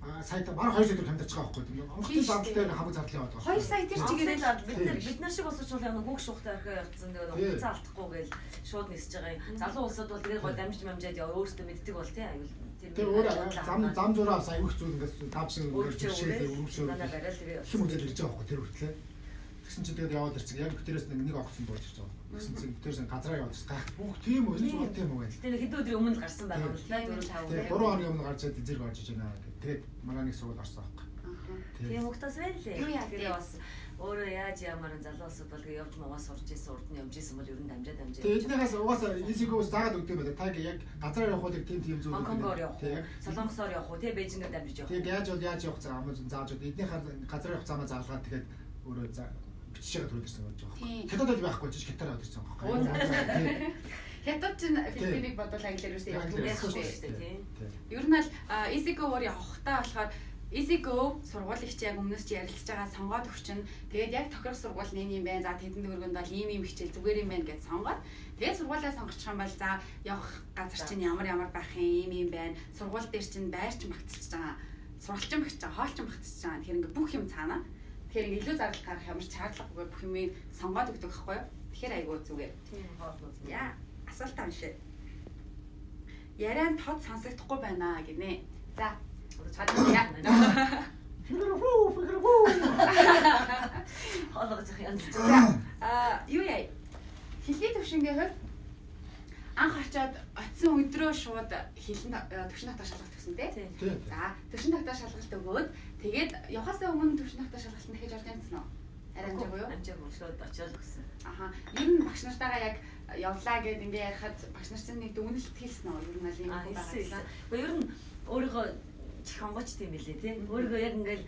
сая баг 2 сая төгрөг хямдарч байгаа байхгүй тийм. Онгоцны зардал дээр хамаг зардал яваад байгаа. 2 сая тэр чигээр зардал бид нар шиг боловч яг нөгөө шухтаа орхио явцсан. Тэгээд хугацаа алдахгүй гээл шууд нисэж байгаа юм. Залуу улсууд бол тэгээд гой дамжиж мамжаад яа өөрсдөө мэддэг бол тийм аюул. Тэр өөр зам зураа бас аюух зүйл ингээд таавсан жишээлээ өргөжөөр хэм үзэл ирж байгаа байхгүй тэр хүртлээ. Тэгсэн чинь тэгээд яваад ирсэн. Яг битэрээс нэг огцсон бууж ирж байгаа. Тэгсэн чинь битэрээс газраа яваад ирсэн. Гайх бүх тийм үү? Энэ бол тийм үү гэх. Тэгээд хэдэн өдрийн өмнө гарсан байгаа юм л та 4 5 өдөр. 3 хоногийн өмнө гарч ирээд зэрэг орж иж байна гэх. Тэгээд манай нэг сургууль орсон байхгүй. Тийм хөвгтөөс байлээ. Тэгээд бас өөрөө яаж ямар залуу улсууд бол явж муугаа сурч исэн, урд нь явж исэн бол ер нь дамжаа. Тэгээд эднийхээс угаасаа EasyGo-с заагаад өгдөг юм байна. Та яг газраар явах бол тийм тийм зүйл. Хонконгоор явах уу? Солонгосоор явах уу? Тэ Бээжингээр дамжиж явах уу? Тэгээд яаж бол яаж явах зам зааж өгд. Эднийхээ газраар явах замаа заалгаад тэгээд өөрөө бичиж байгаа төрөл ирсэн гэж байгаа байхгүй. Хятад бол байхгүй ч хятаар яваад ирсэн байхгүй. Хятад чинь Филиппинийг бодвол англиар юусэн явдаг шүү дээ. Ер нь л EasyGo-оор явахдаа болохоор EasyGo сургуулийн чи яг өмнөөс чи ярилцж байгаа сонгоод өгчин. Тэгээд яг тохирох сургууль нэг юм байна. За тэдэн төгрөгөнд бол ийм ийм хичээл зүгээр юм байна гэж сонгоод тэгээд сургуулаа сонгочих юм бол за явах газар чинь ямар ямар байх юм, ийм ийм байна. Сургууль дээр чинь байрч багталж байгаа, сургалчин багтж байгаа, хоолчин багтж байгаа. Тэгэхээр ингээ бүх юм цаана. Тэгэхээр ингээ илүү зардал гарах ямар ч шаардлагагүй бүх юмыг сонгоод өгдөг байхгүй юу? Тэгэхээр айгүй зүгээр. Тийм хоол. Яа, асуултаа уншъя. Яриан тод сонсогдохгүй байна гинэ. За чадна. Фигэрвүү. Хоолойж янз. Юу яа? Хэлний төвшингийн хувьд анх очиод очисон өдрөө шууд хэлэн төвшин тогтоох шалгалт өгсөн тий. За, төвшин тогтоох шалгалт өгөөд тэгээд явахаасаа өмнө төвшин тогтоох шалгалтанд дахиж орж амжсан уу? Арай амжаагүй юу? Амжаагүй шууд очиод өгсөн. Аха. Ер нь багш нартайгаа яг явлаа гэд ингээ ярихад багш нар чинь нэг дүгнэлт хэлсэн үү? Ер нь аль юм байгаа гэсэн. Гэхдээ ер нь өөрийнхөө чих онгоч тийм билээ тий. Өөрийгөө яг ингээл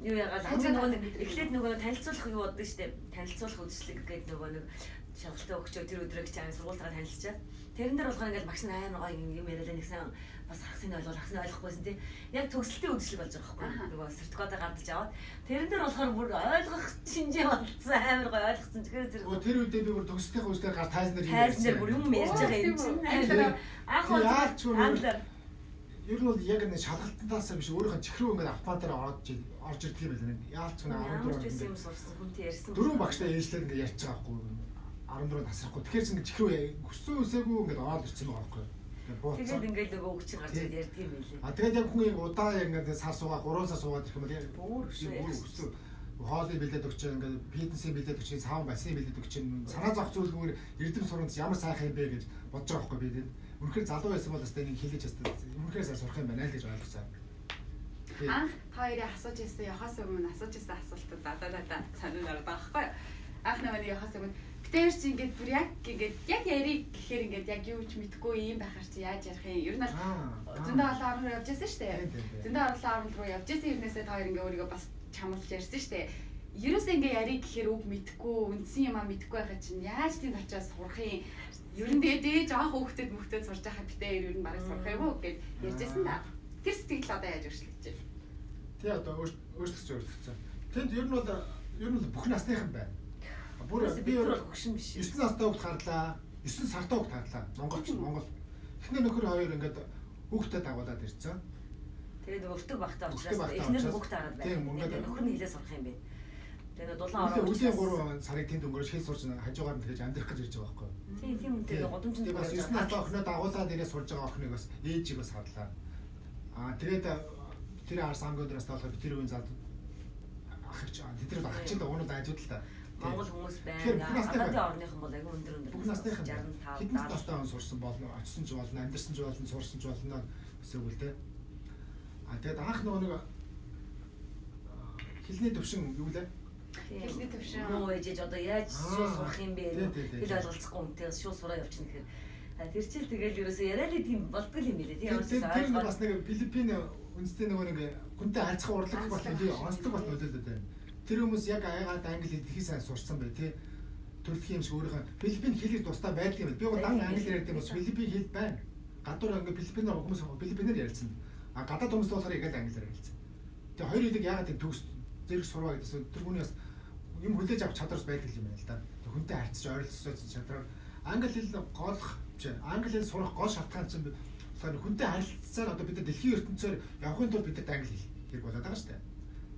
юу ягаал хамгийн нөгөө нэг эхлээд нөгөө танилцуулах юу боддог штеп. Танилцуулах үдшилэг гэдэг нөгөө нэг шалгалтаа өгчөө тэр өдрөө гэж аав сургуультайгаа танилцчаа. Тэрэн дээр болохоор ингээл багш нар амар гоё юм яриалаа нэгсэн бас хагасыг ойлгол хагасыг ойлгохгүйсэн тий. Яг төгсөлтийн үдшилэг болж байгаа байхгүй нөгөө сертификатаа гардаж аваад тэрэн дээр болохоор бүр ойлгох шинжээ болцсон амар гоё ойлгоцсон тэгэхээр зэрэг. Тэр үедээ би бүр төгсөлтийн үдшилгээр гар тайзан дээр бүр юм ярьж байгаа юм чинь. Анх бол англиар ер нь бол яг нэг шалгалтантаас биш өөрийнхөө чих рүү ингээд автоматар орж ирдэг юм байна. Яалч нэг 14 юм сурсан хүнтэй ярьсан. Дөрөв багштай ээжлээд ингээд ярьж байгаа байхгүй 14 тасрахгүй. Тэгэхээр чинь чих рүү хүссэн үсээгүй ингээд ороод ирсэн байгаа байхгүй. Тэгээд буцаа. Тэгээд ингээд нөгөө өгч гарч ирээд ярьдаг юм байлээ. А тэгээд яг хүн яг удаа яг ингээд сар суугаа 3 сар суугаад ирэх юм бол яг бүр өшөө хоолыг бэлдээд өгч ингээд фитнесийн бэлдээд өгч саун бассейн бэлдээд өгч санаа зовх зүйлгүйгээр эрдэм сургамж ямар сайхан юм бэ гэж бодож байгаа байхгүй би. Үнэхээр залуу байсан бол өстэй нэг хэлэж өстэй үнэхээр сайн сурах юм байна л гэж ойлгосон. Анх та хоёрын асууж ирсэн явахаас өмнө асууж ирсэн асуултууд надад санаа ороод байгаа байхгүй юу? Анх нөгөө явахаас өмнө битээр чи ингээд бүр яг ингээд яг яриг гэхээр ингээд яг юу ч мэдэхгүй юм байхаар чи яаж ярих юм? Ер нь бол зөндөө олон орн руу явж байсан шүү дээ. Зөндөө олон орн руу явж байсан юмнээсээ та хоёр ингээд өөрийгөө бас чамлж ярьсан шүү дээ. Ерөөсөө ингээ яриг гэхээр үг мэдэхгүй, үндсэн юмаа мэдэхгүй байхад чинь яаж тийм очиад сурах юм? Ер нь тэгээд дээж аах хүүхдэд мөхдөд сурч байхад битээ ер нь бараг сурах юм уу гэж ярьжсэн да. Тэр сэтгэл одоо яаж өөрчлөгдөж байна? Тий одоо өөрчлөгдсөн. Тэнд ер нь бол бүх насныхан байна. Бүр би бол хөгшин биш. 9 настай хүүхд гарлаа, 9 сартай хүүхд гарлаа. Монголч Монгол. Эхнэр нөхөр хоёр ингээд хүүхдэд дагуулад ирсэн. Тэгээд өртөг багтаа учраас эхнэр нь хүүхдээ хараад байна. Нөхөр нь хэлээ сурах юм бэ. Тэгээд нөгөө дулаан ороо. Үлийн 3 сарыг тэнд өнгөрөөж хэл сурч хажуугаар нь тэгэж амьдрах гэж ирж байгаа байхгүй юу? Тийм тийм үнтэй гудамжинд бас 9 настай охиноо дагуулад ирээ сурж байгаа охиныг бас ээжийг бас харлаа. Аа тэгээд тэр арс хамгийн өндөр настай болохоор тэр үеийн зад ахч тэд нар ахч л уунууд ажууд л та. Монгол хүмүүс байна. Гадаадын орныхан бол айгүй өндөр өндөр. Бүх насныхан 65 хэдэн настай хүн сурсан болно, очсон ч болно, амьдарсан ч болно, сурсан ч болно гэсэн үг л дээ. Аа тэгээд анх нөгөө нэг хэлний төвшин юу лээ? Хэлний төвшин муу ээжэж одоо яаж шууд сурах юм бэ? Хэл ойлголцохгүй үнтэйс шууд сураа явчихна гэхээр тэр чил тэгэл ерөөсөө яриа л тийм болдгол юм билээ. Тийм учраас тэр бас нэг Филиппин үндэсний нөгөө нэг хүнтэй харьцах урлаг бол онцлог бол нөлөөлөд байна. Тэр хүмүүс яг аягаад англи хэлхий сайн сурсан бай тий. Төрөлхийн юм шиг өөрийнхөө Филиппин хэлийг тусдаа байдаг юм байна. Би бол дан англи яриад юм бас Филиппин хэл байна. Гадуур ингээ Филиппинээр хүмүүс Филиппинээр ярилцсан. А гадаад хүмүүс болохоор яг л англиар ярилцсан. Тэгээ хоёр хэлийг яагаад тийм төгс зэрэг сурваа гэдээс тэр хүний бас юм хүлээж авах чадварс байдаг юм байна л да. Хүнтэй харьцаж ойролцож чадвар англи хэл голох биш англи хэл сурах гол шалтгаан чинь болохоор хүнтэй харилцаар одоо бид нар дэлхийн ертөнцөөр явахын тулд бид нарт англи хэл хэрэг болоод байгаа шүү дээ.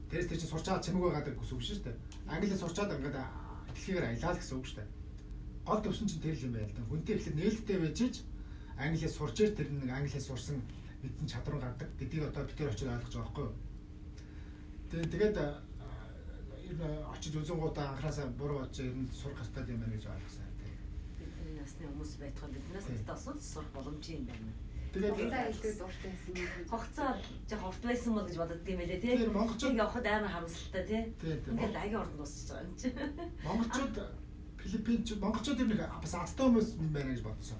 Тэрээс тэр чинь сурчаад чимээг байгаа гэсэн үг шүү дээ. Англи хэл сурчаад ингээд дэлхийгээр аялаа л гэсэн үг шүү дээ. Гол төвшин чинь тэр л юм байна л да. Хүнтэй эхлээд нээлттэй байж ич англи хэл сурч ич тэр нэг англи хэл сурсан мэдсэн чадвар гардаг гэдгийг одоо бид тэр очиж ойлгож байгаа байхгүй юу. Тэгээд ер нь очиж үзэнгуудаа анхнаасаа буруу бодож ер нь сурах ёстой юм байна гэж ойлгосон. Бидний насны хүмүүс байтугай биднээс настай асууж сурах боломжтой юм байна. Тэгээд хугацаа илүү дуртай байсан юм. Хугацаа жоох урт байсан бол гэж бодод юм байлээ тий. Монголчууд явхад амар харамсалтай тий. Ингээл аяга урд дуусчих байгаа юм чи. Монголчууд Филиппинчүүд монголчууд ер нь бас азтай хүмүүс юм байна гэж бодсон.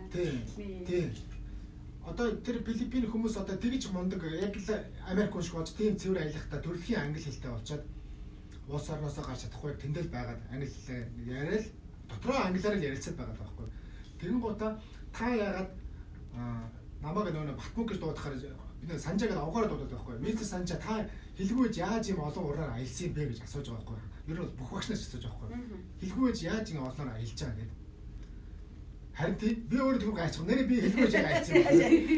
Тий. Тий. Одоо тэр Филиппин хүмүүс одоо тэгж мундаг яг л Америк хүн шиг болж тийм цэвэр аялахтаа төрөлхийн англи хэлтэй болчоод улс орноосоо гарч чадахгүй тэндэл байгаад англи хэлээ яриад дотроо англиар л ярилцаад байгаа байхгүй. Тэгэн гутаа та яагаад намайг нөгөө Батмүг гэж дуудахаар би нэг Санжаа гэдэг овгоороо дуудаад байхгүй. Мистер Санжаа та хэлгүйж яаж юм олон ураар аялсан юм бэ гэж асууж байгаа байхгүй. Ер нь бол бүх багш нар асууж байгаа байхгүй. Хэлгүйж яаж юм олноор аялж байгаа гэдэг. Харин тий би өөрөө тэгвэл гайчих. Нэрээ би хэлгүйж яг аялсан юм.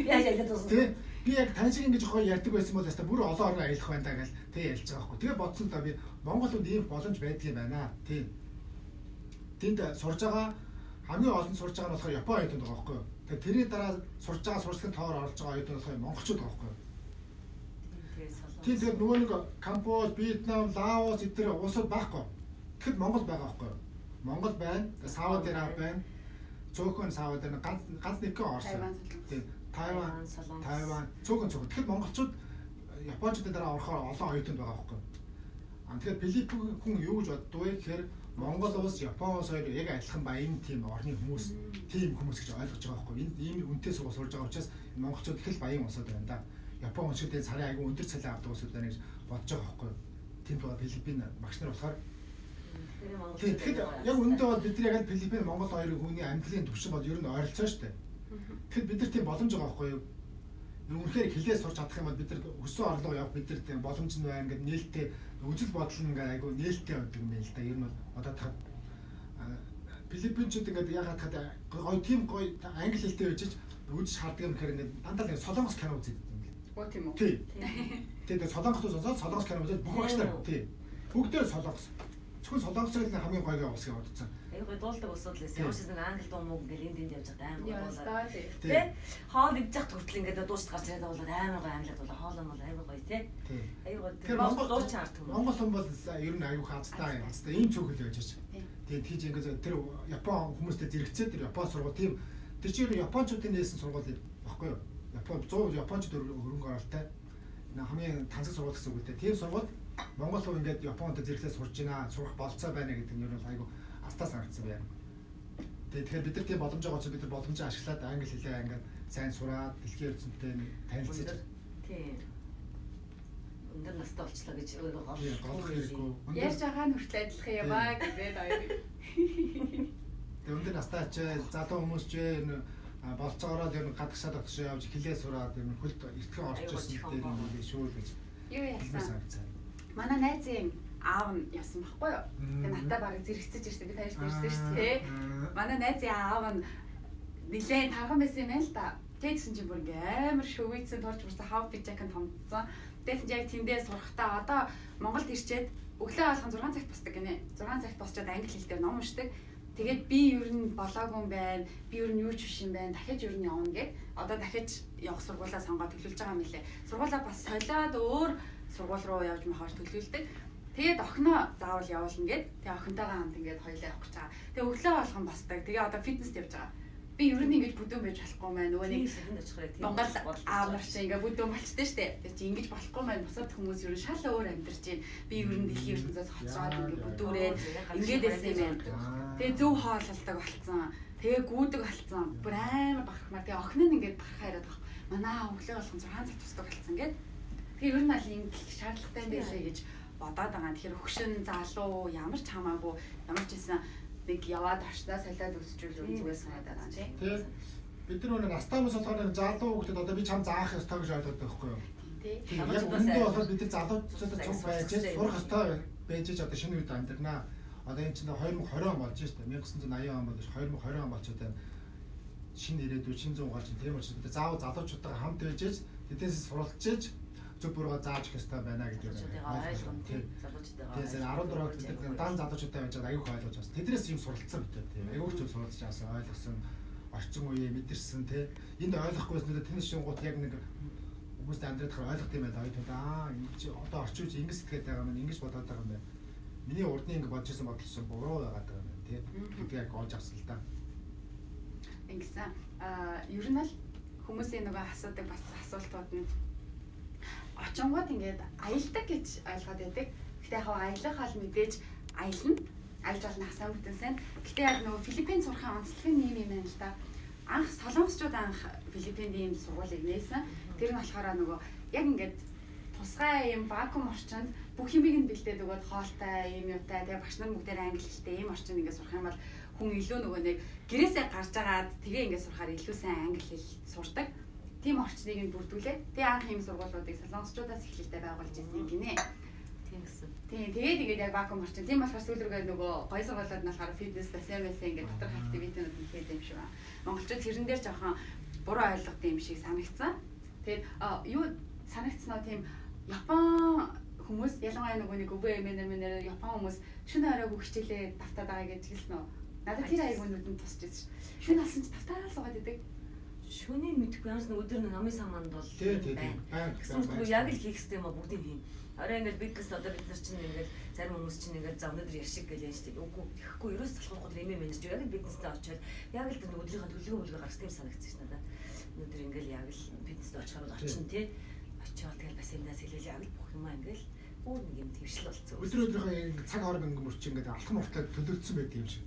Яаж аялаад дуусна. Тий би яг тань шиг ингэж гоё ярьдаг байсан бол яста бүр олон орноор аялах байна даа гэж тий ялж байгаа байхгүй. Тэгээ бодсон л да би Монгол хүнд ийм боломж байдгийг байна. Тий. Тэнд сурж байгаа хамгийн олон сурж байгаа нь болохоор Япон оюутнууд байгаа байхгүй юу. Тэгээ тэрний дараа сурж байгаа сурчлагын тоогоор оролцож байгаа оюутнууд болохоор монголчууд байгаа байхгүй юу. Тийм тэгэхээр нөгөө нэг Камбож, Вьетнам, Лаос эдгээр улсууд байхгүй. Тэгэхэд Монгол байгаа байхгүй юу. Монгол байна, Сауди Араби байна. Цөөхөн Сауди Араби ганц нэгэн Орос. Тийм Тайван, Тайван, цөөхөн цөөхөн. Тэгэхэд монголчууд Япончуудын дараа орохоор олон оюутнууд байгаа байхгүй юу. А тэгэхээр Филиппин хүн юу гэж боддгоо вэ гэхээр Монгол улс, Япон улс хоёр яг адилхан баян тийм орны хүмүүс, тийм хүмүүс гэж ойлгож байгаа байхгүй. Энэ ийм үнэтэй сургууль сурж байгаа учраас монголчууд их л баян улсууд байна да. Япон хүн шиг тийм сарын айгүй өндөр цалин авдаг улсууд байна гэж бодож байгаа байхгүй. Тийм байгаа Филиппин багш нар болохоор тийм тэгэхэд яг үнэндээ бол бид нар яг Филиппин Монгол хоёрын хүний амьдралын түвшин бол ер нь ойролцоо шүү дээ. Тэгэхэд бид нар тийм боломж байгаа байхгүй юу? Үнэхээр хэлээ сурч чадах юм бол бид нар өссөн орлого явах бид нар тийм боломж нь байна гэдэг нээлттэй үзэл бодол нь ингээ айгүй нээлттэй байдаг юм байна л да. Ер нь бол одоо та Филиппинчүүд ингээд ягаад хад гоё тийм гоё англи хэлтэй байж үзэж хардаг юм гэхээр ингээд дандаа л солонгос кино үздэг юм л. Оо тийм үү. Тий. Тэгээд солонгос сонсоод солонгос кино үзээд бүх багш нар тий. Бүгдээр солонгос. Зөвхөн солонгосыг л хамгийн гоё улс гэж бодсон. Аюу гоё дуулдаг улсууд л байсан. Ямар ч нэг англи дуу муу ингээл энд энд явж байхад амар гоё дуулаад. Тэ? Хоол идэж явах хүртэл ингээд дуушд гарч ирээд дуулаад амар гоё англи дуулаа. Хоол нь бол амар гоё тий. Аюу гоё. Тэгэхээр Монгол дууч хардаг юм. Монгол хүн бол ер нь аюу хазтай, хазтай ийм цөөхөл байж чаж. Тэгээд тийж ингээд тэр Япон хүмүүстэй зэрэгцээд тэр Япон сургууль тийм тэр чинь Япончуудын нээсэн сургууль баггүй юу? Япон 100 Япончууд хөрөнгө оруулалттай хамгийн тансаг сургууль гэсэн үг л дээ. Тийм сургууль Монгол хүн ингээд Японд зэрэгцээ сурж байна, сурах болцоо байна гэдэг нь ер нь айгүй астаа санагдсан байна. Тэгэхээр бид нар тийм боломж байгаа учраас бид нар боломжийг ашиглаад англи хэлээ ингээд сайн сураад дэлхийн ертөнцтэй танилцаж тийм өндөр настай болчлоо гэж өөрийгөө голох хэрэггүй. Ярьж байгаа нь хүртэл адилхан юм аа гэдэг хоёр. Тэгээ өндөр настай ч залуу хүмүүс ч энэ болцоороо ер нь гадагшаа дотгошоо явж хэлээ сураад ер нь хөлд эртхэн орж ирсэн дээр нь шүү л гэж. Юу яасан? Манай найзын аав нь явсан байхгүй юу? Тэгээ надтай бараг зэрэгцэж ирсэн. Би таньж ирсэн шүү дээ. Манай найзын аав нь нилээн тарган байсан юм байна л да. Тэгсэн чинь бүр ингээ амар шөвийцэн турж бүрсэн хав пижаканд хомдсон. Тэгсэн чинь яг тэндээ сурахтаа одоо Монголд ирчээд өглөө болгон 6 цагт босдог гинэ. 6 цагт босчоод англи хэл дээр ном уншдаг. Тэгээд би ер нь болоогүй юм байна. Би ер нь юу ч биш юм байна. Дахиж ер нь явна гэд. Одоо дахиж явах сургуулаа сонгоод төлөвлөж байгаа юм лээ. Сургуулаа бас солиод өөр сургууль руу явж махаар төлөвлөдөг. Тэгээд охиноо заавал явуулна гэд. Тэгээ охинтойгоо хамт ингээд хоёлаа явах гэж байгаа. Тэгээ өглөө болгон босдог. Тэгээ одоо фитнест явж байгаа. Би ер нь ингэж бүдүүн байж болохгүй маа. Нөгөө нэг Монгол аав нар чинь ингээ бүдүүн болчтой штэ. Тэгээ чи ингэж болохгүй маа. Бусад хүмүүс ер нь шал өөр амьдарч байна. Би ер нь дэлхийн ертөнцөөс хоцроод ингээ бүдүүрээд ингээд байсан юм байна. Тэгээ зөв хоололдог болцсон. Тэгээ гүйдэг болцсон. Бүр амар бахархмаар. Тэгээ охин нь ингээд бахархаа яриад байгаа. Манай өглөө болгон 6 цаг тусдаг болцсон гэд. Тэгээ ер нь аль ингэх шаардлагатай юм байлээ гэж бодоод байгаа. Тэгэхээр хөгшин залуу ямар ч хамаагүй ямар ч байсан нэг яваад орчноо солиод өсчүүл зүгээр санаад байгаа тийм. Тий. Бид нар нэг настай хүмүүс болохоор нэг залуу хүүхдэд одоо би чам заах ёстой гэж ойлгодог байхгүй юу? Тий. Яг үүндээ болохоор бид нар залуучуудад цуг байж сурах ёстой байж одоо шинэ үед амьдрнаа. Одоо энэ чинь 2020 он болж штэ. 1980 он болж 2020 он болчиход байна. Шинэ ирээдүй, шинэ зүүн гарч тийм учраас бид заавал залуучуудтайгаа хамт байж тэднээс суралцж зөв бүрөө зааж өгөх ёстой байна гэдэг ойлгом тийм залуучуудаа. Тийм 14 бид дан залуучуудтай байж байгаа аюух ойлгож авсан. Тэднээс юм суралцсан бид тийм аюух зөв суралцж авсан, ойлгосон, орчин үеэ мэдэрсэн тийм. Энд ойлгохгүйсэн тэнд шингууд яг нэг хүмүүст амьдрахаар ойлгох юм байна. Хоёул аа ингэж одоо орчин үе ингэж сэтгэхэд байгаа юм, ингэж бодоод байгаа юм байна. Миний урдны ингэ бодож исэн бодол чинь буруу байгаад байгаа юм байна тийм. Гэдгийг яг олж авсан л да. Ингэсэн ер нь л хүмүүсийн нөгөө асуудаг бас асуултууд нь очингууд ингээд аялдаг гэж ойлгоод байдаг. Гэтэ яг аялах бол мэдээж аялна. Аялж болно хасан бүтэн сайн. Гэтэ яг нөгөө Филиппин сурахын онцлог нь юм юм байна л да. Анх солонгосчууд анх Филиппинд ийм сургуулийг нээсэн. Тэр нь болохоор нөгөө яг ингээд тусгай ийм вакуум орчинд бүх юмыг нь бэлдээд өгөөд хоолтой, ийм юутай, тэгээ багш нар бүгдээр англи хэлтэй ийм орчинд ингээд сурах юм бол хүн илүү нөгөө нэг гэрээсээ гарч агаад тэгээ ингээд сурахаар илүү сайн англи хэл сурдаг. Тийм орчныг нь бүрдүүлээд тэгээ анх ийм сургуулиудыг солонгосчуудаас эхлэлтэй байгуулж ирсэн юм гинэ. Тийм гэсэн. Тийм тэгээд ингээд яг вакуум орчин. Тийм болохоор сүүл рүүгээ нөгөө гой сургуулиуд нь болохоор фитнес бассейн ингээд доторх активитинууд нь хийдэг юм шиг байна. Монголчууд тэрэн дээр жоохон буруу ойлгодог юм шиг санагдсан. Тэгээд юу санагдсан уу тийм Япон хүмүүс ялангуяа нөгөө нэг өвөө эмээнэр Япон хүмүүс шөнө оройг хичээлээ давтаад байгаа гэж хэлсэн үү? Надад тэр аягүй нүдэнд тусч байсан ш. Шөнө алсан чи давтаал суугаад идэг. Шөнийн мэдэхгүй ямар ч нэг өдөр нэг намын саманд бол байна. Гэсэн мэт яг л хийх ёстой юм а бүгдийг хийн. Орой ингээл бизнес одоо бид нар чинь ингээл зарим хүмүүс чинь ингээл за өнөөдөр яшиг гэж яаж тийм үгүй тэгэхгүй ерөөс залхуур гол эмээ менежер яг л бизнестэй очиод яг л тэр өдрийнхөө төлөвлөгөө мөлгөө гаргах юм санагдсан ш надад. Өнөөдөр ингээл яг л бизнестэй очихоор бол очин тий. Очиод тэгэл бас юмнаас хэлээл яг л бүх юмаа ингээл өөр нэг юм твшил болцсон. Өдөр өдрийнхөө цаг хорог ингээ мөрч ингээд алхам уртлаа төлөвлөсөн байдаг юм шиг.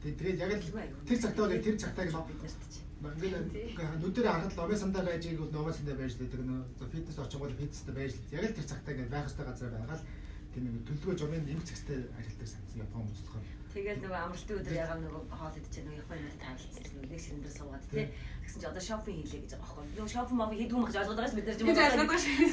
Тэгээд яг л тэр цагтаа бол тэр цагтаа гэж бид нарт чинь ингээд нүдэрээ харахад лобби сандаа байж байг бол лобби сандаа байж байдаг нөө фитнес очингууд фитнестэй байж яг л тэр цагтаа ингээд байх ёстой газар байгаал тийм нэг төлөвлөгөө журмын нэмэх цагтай ажилладаг санагдсан Япон хүмүүс болохоор. Тэгэл нөгөө амралтын өдөр ягаа нөгөө хоол идчихээ нөгөө Япон юмд таарлцсан нэг ширэн дээр суугаад тий. Тэгсэн чи одоо шопинг хийлээ гэж байгаа байхгүй. Нөгөө шопинг моб хийдгүү мах гэж ойлгоод байгаа ш бид нар ч юм уу.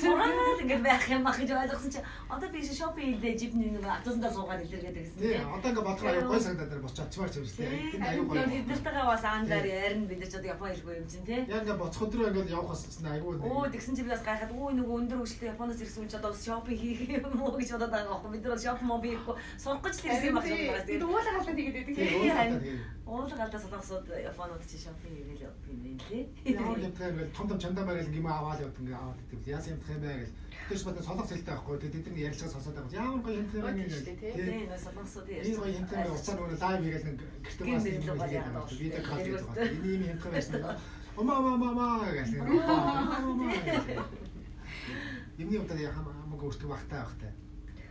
Сураад ингээд байх юм ах гэж ойлгосон чи одоо би шопинг хийлээ жипний нөгөө автобусандаа суугаад илэргээд гэсэн тий. Одоо ингээд бодохоор аюу гой санагдаад байна. Босч очимаар ч юм шиг тий. Тэр аюу гой. Бид нартайгаа бас аангаар ярина бид нар ч одоо Япон хэлгүй юм чинь тий. Яг ингээд боцох өдрөө ингээд явах бас аюу. Өө тэгсэн чи би бас гайхаад өө нөгөө өндөр хөгжилтэй Японоос ирсэн хүн чи одоо шопинг хийх юм уу гэж бодоод байгаа байхгүй. Бид нар шопинг моб хийхгүй сурах гэж л ирсэн юм ах гэж бодоод байгаа. Уулга галаа тэгээд байдаг. Уулга галаа солонгосууд Японууд чи шопинг хийгээл явдаг юм байна лээ. Ямар юмтай юм бэ? Том том чамдаа барайл юм аваад явдаг ингээ аваад идэв. Яасан юмтай юм бэ гэл. Тэр ч бас солонгос хэлтэй байхгүй. Тэгээд тэд нар ярилцгаа сонсоод байгаа. Ямар гоё юмтай юм бэ гэл. Тийм нөө солонгосууд ярьж. Энэ гоё юмтай юм уцаар нөгөө лайв хийгээл нэг гэртээ бас юм хийгээд байгаа. Видео кол хийгээд байгаа. Энэ ийм юмтай байсан. Ома ома ома гэл. Юмны удаа хамаагүй өртөг багтай багтай.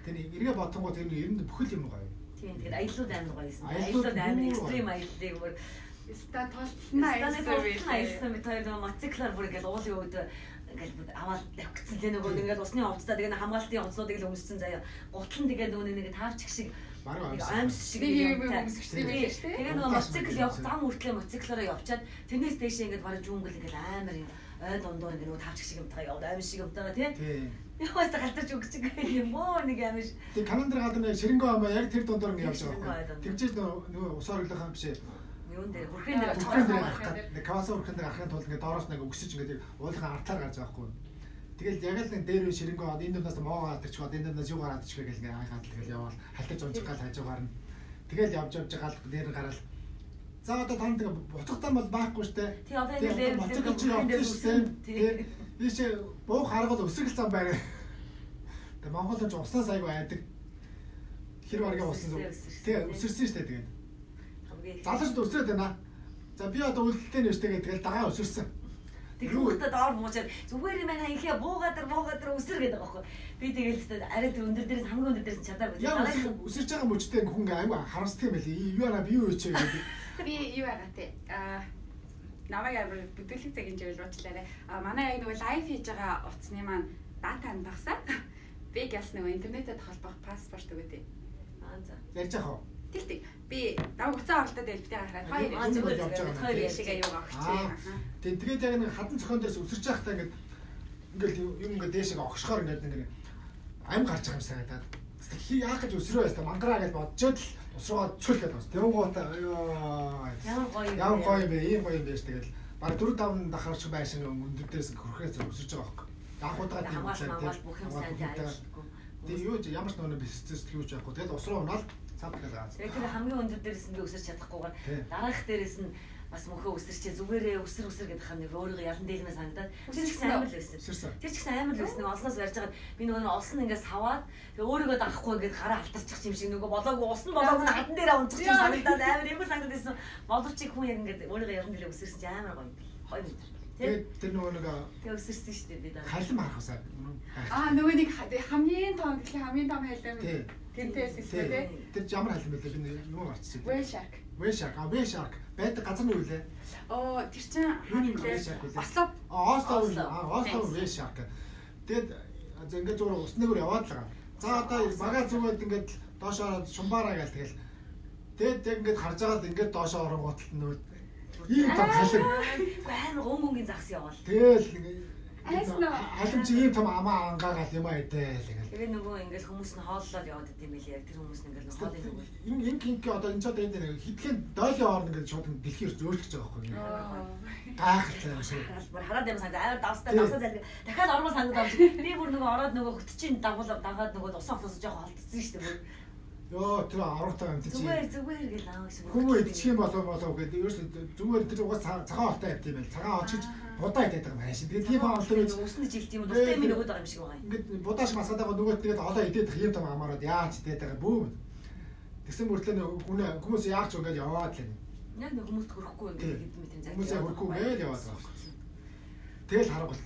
Тэр эргээ бодонгууд тэр ер нь бүхэл юм гоё. Тийм тэгээд аяллууд амар гоё юмсан. Аяллууд амар экстрим аяллыг бүр ста толтолно аялсан бид хоёр нөгөө мотоциклаар бүр ингээл уулын өвд ингээл бүр аваад тавьчихсан тийм нөгөө ингээл усны хувцастай тэгээд хамгаалтын хувцсуудыг л өмссөн заяа. Гутал нь тэгээд нөгөө нэг таарчих шиг аймс шиг юм өмсгчтэй байх шүү дээ. Тэгээд нөгөө мотоцикл явах зам хүртлээ мотоциклаараа явчаад тэрнээс дээшээ ингээд бараг жүүнгэл ингээл амар юм ой дундуур ингээд нөгөө таарчих шиг юмтайгаа яваад аймс шиг юмтайгаа тийм. Яваас галтарч өгч юм уу нэг юм шиг. Тэг Канадар гадар нэг ширэнгөө амаа яг тэр дундуур ингэ явж байгаа байхгүй. Тэгжээж нөгөө ус орлохын биш ээ. Юун дээр хүрхэн дээр очих. Нэг Каваса хүрхэн дээр гарахын тулд ингээд доороос нэг өгсөж ингээд уулын артлаар гарч байгаа байхгүй. Тэгэл яг л нэг дээр үе ширэнгөө энэ дөрнөөс моо гараад ирчих, энэ дөрнөөс юу гараад ирчих гэл ингээд хайгаад тэгэл яваал халтаж унжих гал хажуугаар нь. Тэгэл явж явж байгаа л дээр нь гараал. За одоо танд тэгээ буцах зам бол байхгүй штэ. Тий одоо энэ дээр буцах чи явж штэ. Тий. Ийш буух арга бол өсрөх зам байна. Тэгээ Монгол хүн ч уснаас айгу айдаг. Хэр баргийн усан тий өсөрсөн штэ тэгээд. Залуучд өсрөөд байна. За би одоо үлдэлтэй нэ штэ гэдэг тэгэл дагаа өсөрсөн. Тэр хүүхдээ доор буучаад зүгээр юм байна инхээ буугаад өсөр гэдэг байгаа байхгүй. Би тэгэл л арай тэр өндөр дээрээс хамгийн өндөр дээрээс чадаагүй. Өсөрч байгаа мөчтэй хүн айгу харамсдаг юм байли. Юу яана би юу хийчихэ гэдэг. Би юу яагаа те. Намайг амар бүдүүлэг цагийн чивэл уучлаарай. Манай яг нөгөө live хийж байгаа утасны маань дата нь багасаа. Би гэлс нөгөө интернетэд холбох паспорт өгөө те. Аа за. Ярьж яах вэ? Тэг. Би давг уцаа олдоод элбтэй хараад хоёр хоёр шиг аюугаа өгчээ. Тэг тэгээд яг нэг хадан цохон дээрс өсөрч байхдаа ингээд ингээл юм ингээд дээшээ огшохоор ингээд нэг ам гарч байгаа юм санагдаад. Яах гэж өсрөө байс та мангараа гэж бодчоод л ус руугаа цөл гэдэг бас. Тэнгуутаа ёо. Ямар гоё юм. Ямар гоё юм бэ? Ийм гоё юм байж тэгэл баг 4 5 дахарч байшин өндөр дээрс хөрхөөс өсөрч байгаа байхгүй. Анх удаага тийм сайн бүх юм сайн ажилтгүй. Тэг юу ч ямар ч нөгөө бисцээс юу ч яахгүй. Тэгэл ус руу унаал цав тэгэл гац. Тэгээд тэр хамгийн өндөр дээрс нь би өсөрч чадахгүйгээр дараах дээрээс нь бас мөнхөө өсөрчээ зүгээрээ өсөр өсөр гэдэг хам нэг өөрийгөө ялан дээлмээ санагдаад тэр ч гэсэн амар л байсан. Тэр ч гэсэн амар л байсан. Нэг олсноос барьж байгаад би нөгөө олс нь ингээд саваад тэгээ өөрийгөө дагахгүй ингээд гараа алтарчих юм шиг нөгөө болоогүй ус нь болоогүй хадан дээрээ унчих юм санагдаад амар юм санагдаад байсан. Боловч хүн яг ингээд өөрийгөө ялан дээлээ өсөрсөн чинь амар гоё юм. Гоё юм. Тэгээд тэр нөгөө нэг тэгээ өсөрсөн шүү дээ би дараа. Халим харах усаа. Аа нөгөө нэг хамгийн том дэлхийн хамгийн том халим. Тэнтээс эсвэ тий. Тэр ямар халим байлээ би юу гарчсан. Whale shark. Whale shark. А whale shark байдаг газар нь юу лээ? Оо тэр чинь Осло. Осло. Осло whale shark. Тэгээд ингээд зүгээр усны гөр яваад л байгаа. За одоо бага зүгээд ингээд доошоо шумбаараа гээл тэгэл. Тэгээд яг ингээд харж байгаад ингээд доошоо оронгуут л нөгөө ийм том халим. Амар өн мөнгийн загас яваал. Тэгэл ингээд халим чи ийм том амаа ангаагаал юм аа идээл ингээл. Тэгээ нөгөө ингээл хүмүүс нь хооллол яваад идэм байлээ яг тэр хүмүүс нь ингээл хоолын нөгөө. Инк одоо энэ ч одоо энэ нэг хитгэн дойлын орно гэж шууд дэлхийн зөөлөж байгаа байхгүй юу. Гайхалтай юм шиг. Бүр хараад юм санагдаа амар давстай давсаа зайлг. Дахиад ормоо санагдав. Би бүр нөгөө ороод нөгөө хөтчийн дагуулав дагаад нөгөө усан хотоос жоохон холдсон шүү дээ бүр. Йоо тэр аврагтай юм чи. Зүгээр гэл аа шиг. Хүмүүс идчих юм болов гэдэг. Ерөөсө зүгээр тэр угаас цагаан хоолтой явт юм байл. Цагаан очиж будаа идээд байгаа юм байна шин. Тэгээд тийм хоол тэр усны жилт юм дуртай юм нөгөөд байгаа юм шиг байгаа юм. Ингээд будаа шиг масгаад байгаа нөгөө тэгээд олоо идээд юм том амаарад яаж идээд байгаа бүү. Тэгсэн мөртлөө нөгөө хүмүүс яах ч ингээд яваад л юм. Яг нэг хүмүүст хөрөхгүй ингээд хэдэн метрийн зайтай. Хүмүүсээ хөрөхгүй гээл яваад байгаа. Тэгэл харангуул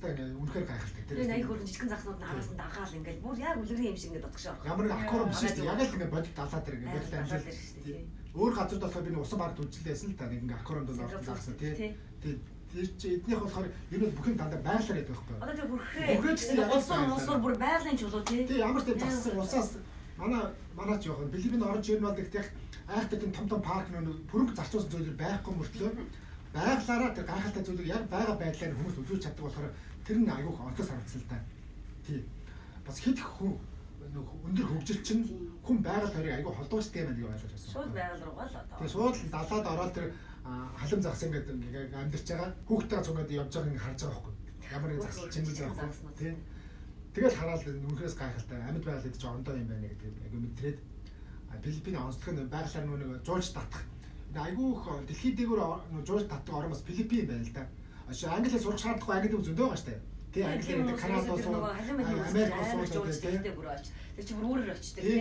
ингээд үнэхээр гайхалтай. Тэр аяг хөрөн жижигхэн загснууд нь араас нь дагаал ингээд бүр яг үлгэрийн юм шиг ингээд дотгошоо орох. Ямар нэг аквариум биш шүү дээ. Яг л ингээд бодит далаа дээр ингээд бодит амжилт. Өөр газар болохоор би нэг усан паркт үйлчлээсэн л та нэг ингээд аквариумд орсон загсан тий. Тэр чи эднийх болохоор ер нь бүх юм дандаа байглаар байдаг байхгүй. Одоо тэр бүрхээ гэсэн улсуур улсуур бүр байгалийн чулуу тий. Тий ямар ч тийм зассан усаас манай ч явах. Филиппин орж ер нь бол их айхтар тийм том том парк нөө пүрэнг зарцуулсан зүйлэр байхгүй мөртлөө байглаараа тэр гайхалтай зүйлийг яг байгаа байдлаар хүмүүс үзүүлж чаддаг болохоор тэр нь айгүйх онцгой санагдсан л да. Тий. Бас хэд их хүн өндөр хөгжил чинь хүн байгаль хоёрыг айгүй холдууштай юм байна гэж ойлгож байна. Шууд байгаль руугаа л одоо. Тий шууд далаад ороод тэр халим загас ингээд амьдарч байгаа хүүхдтэйгээ цугаад явж байгааг ингээд харж байгаа байхгүй. Ямар нэг загас чимэл байгаа байхгүй. Тий. Тэгэл хараад үнэхээс гайхалтай амьд байгаль гэдэг чинь ондоо юм байна гэдэг айгүй мэдрээд Филиппиний онцлог нь байгалаар нэг жуулч татах. Айгүй их дэлхийн дээгүүр жуулч татдаг орн бас Филиппин байна л да. Англиар сурах шаардлагагүй англи үг зөндөө байгаа штэ. Тий англиар гэдэг Канадаас Америк улсууд тий бүр очиж. Тэр чинь бүр өөрөөр очдог тий.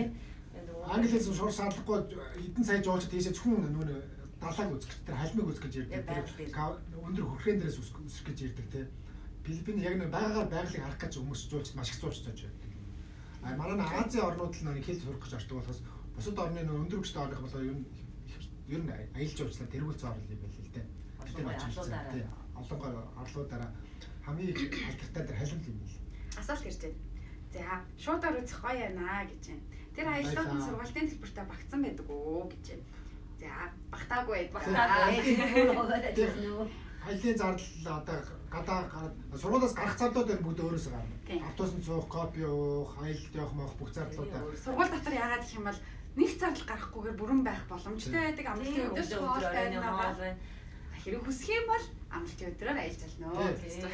Англиар сурах шаардлагагүй хэдэн сая жуулч тийшээ зөвхөн нөгөө далайг үзэх тэр халимыг үзэх гэж ирдэг. Тэр өндөр хөрхэн дээрээс үсэх гэж ирдэг тий. Филиппин яг нэг байгаагаар байгалыг харах гэж хүмүүс жуулч маш их жуулч зож байдаг. А манай Азийн орнууд л нэг хэл сурах гэж ордог болохоос бусад орны нэг өндөр хүчтэй орных болоо ер нь аялал жуулчлал тэргүүлсэн орн юм байл л дээ. Тэр очилсан тий. Олонгоор арлуудаараа хамгийн их алдартай тэр халим юм байл. Асуулт ирж байна. За, шуудаар үзэх гоё яана гэж байна. Тэр аяллууд нь сургалтын төлбөртэй багтсан байдаг уу гэж байна. За, багтаагүй байдаг. Багтаагүй. Аяллын зардал одоо гадаа гараад сургуулиас гарах зардлууд энэ бүгд өөрөөсөө гарна. Автобусанд суух, кофе уух, аялалд явах мох бүх зардлуудаа. Сургууль дотор яагаад гэх юм бол Нэг зардал гарахгүйгээр бүрэн байх боломжтой байдаг. Амралтын өдөр хоол байна. Хэрэг хүсэх юм бол амралтын өдрөөр аялж болно.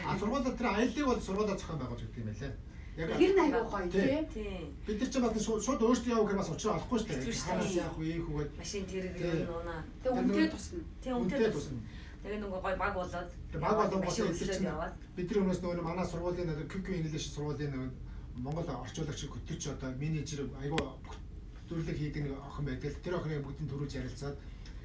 А сургуулиуд тэр аяллыг бол сургуулиа зохион байгуулж өгдөг юм байлээ. Яг тэр нь айгүй гоё тий. Бид нар ч бас шууд өөрсдөө явах гэхээр бас учраа олохгүй шүү дээ. Хараас яах вэ, ийх үгээд машин тэрэг юм уунаа. Тэгээ үнэтэй тусна. Тий, үнэтэй тусна. Тэгээ нөгөө гоё баг болоод баг болон болоод бид нар өмнөөс нөгөө манай сургуулийн QQ English сургуулийн нөгөө Монгол орчуулагч хөтөч одоо менежер айгүй бүхтөрлөг хийдэг нэг охин байдаг. Тэр охиныг бүгдийг төрүүлж ярилцаад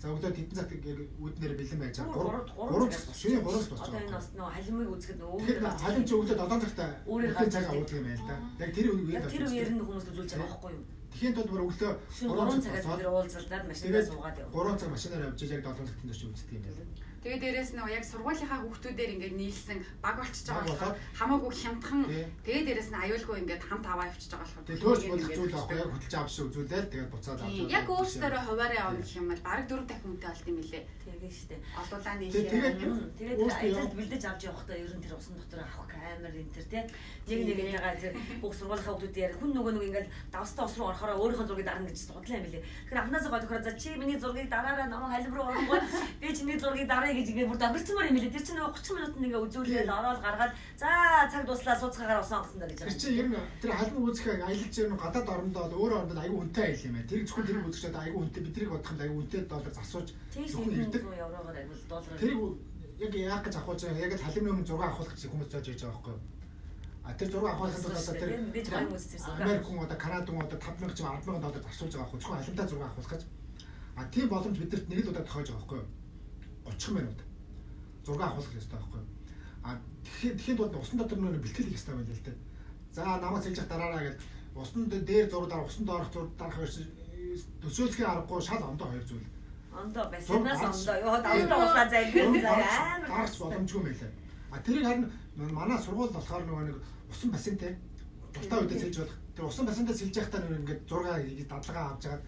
за өглөө тэдэн цагт яг үүднээр бэлэн байж байгаа. 3 цаг шөнийн 3 цаг болж байгаа. Одоо энэ бас нөгөө халимыг үзэхэд өөр халим чи өглөө 7 цагт өөрөөр цагаа уудаг юм байна л да. Яг тэр үеэр тэр үеэр нь хүмүүс үзүүлж байгаа байхгүй юу? Тэгэхийн тулд бүр өглөө 3 цагаас бид уулзалдаад машинаар суугаад яв. 3 цаг машинаар явж яг 7 цагт энэ чинь үздэг юм байна. Тэгээ дээрээс нөгөө яг сургуулийнхаа хүүхдүүдээр ингээд нийлсэн баг болчихж байгаа болохоор хамаагүй хямдхан. Тэгээ дээрээс нь аюулгүй ингээд хамт аваа явчихж байгаа болохоор төөрч болох зүйл аахгүй яг хөтөлж авч үзүүлээд тэгээд буцаад авч. Яг өөрсдөө хуваараа явна гэх юм бол бараг 4 дахин үнэтэй болт юм билээ. Тэгээ штэ. Олуулаа нийлээ. Тэгээд аялалд бэлдэж авч явахдаа ер нь тэр усан дотор авах камер энэ төр тий. Нэг нэгнийгаа тэр бүх сургуулийнхаа хүүхдүүд яар хүн нөгөө нэг ингээд давстай ус руу орохороо өөрийнхөө зургийг дарна гэж судлаа юм билээ. Тэгэхээр анхнаасаа гой тохироо за чи миний зургийг дараараа намайг халим руу оронгууд би чиний зургийг дараа гэж ингээд бүр дагарчмаар юм билээ. Тэр чинь нөгөө 30 минутанд ингээд үзүүлээл ороод гаргаад за цаг дуслаа сууцгаагаар усан онгоцсон даа гэж. Тэр чинь ер нь тэр халим үзэх аялал чинь гадаад орондоо өөр орондоо айгүй үнэтэй аялал юм байна. Тэр зөвхөн тэрийг үзэх чинь айгүй үнэтэй биднийг бодох юм айгүй үнэтэй доллар засууж зөвхөн ирдэг. Еврогоор айгүй доллараар. Тэрийг яг яах гэж авах гэж яг л халимны өмнө зураг авах гэж хүмүүс зоож ирж байгаа байхгүй юу? А тэр зураг авахын тулд одоо тэр Америк хүн одоо Канада хүн одоо 5000 ч 100000 доллар зарцуулж байгаа байхгүй зөвхөн халимтай зураг авах гэж. А тийм боломж бидэрт нэг л удаа тохиож байгаа байхгүй юу? 30 минут зураг авах ёстой байхгүй юу? А тэгэхийн тулд усан дотор нөр бэлтгэл хийх ёстой байл л дээ. За намайг сэлжих дараараа гэж усан дээр зураг дарах, усан доорх зураг дарах хоёр төсөөлөхийн аргагүй шал ондоо хоёр зүйл. Ондоо баснаас ондоо ёо давтаа усаа зайлгүй амар дарах боломжгүй мэлээ. А тэрийг харин манай сургууль болохоор нөгөө нэг усан бассейнтэй дуртай үедээ сэлж болох. Тэр усан бассейнтэй сэлж байхдаа нөгөө ингээд зураг дадлагаа авч жагаад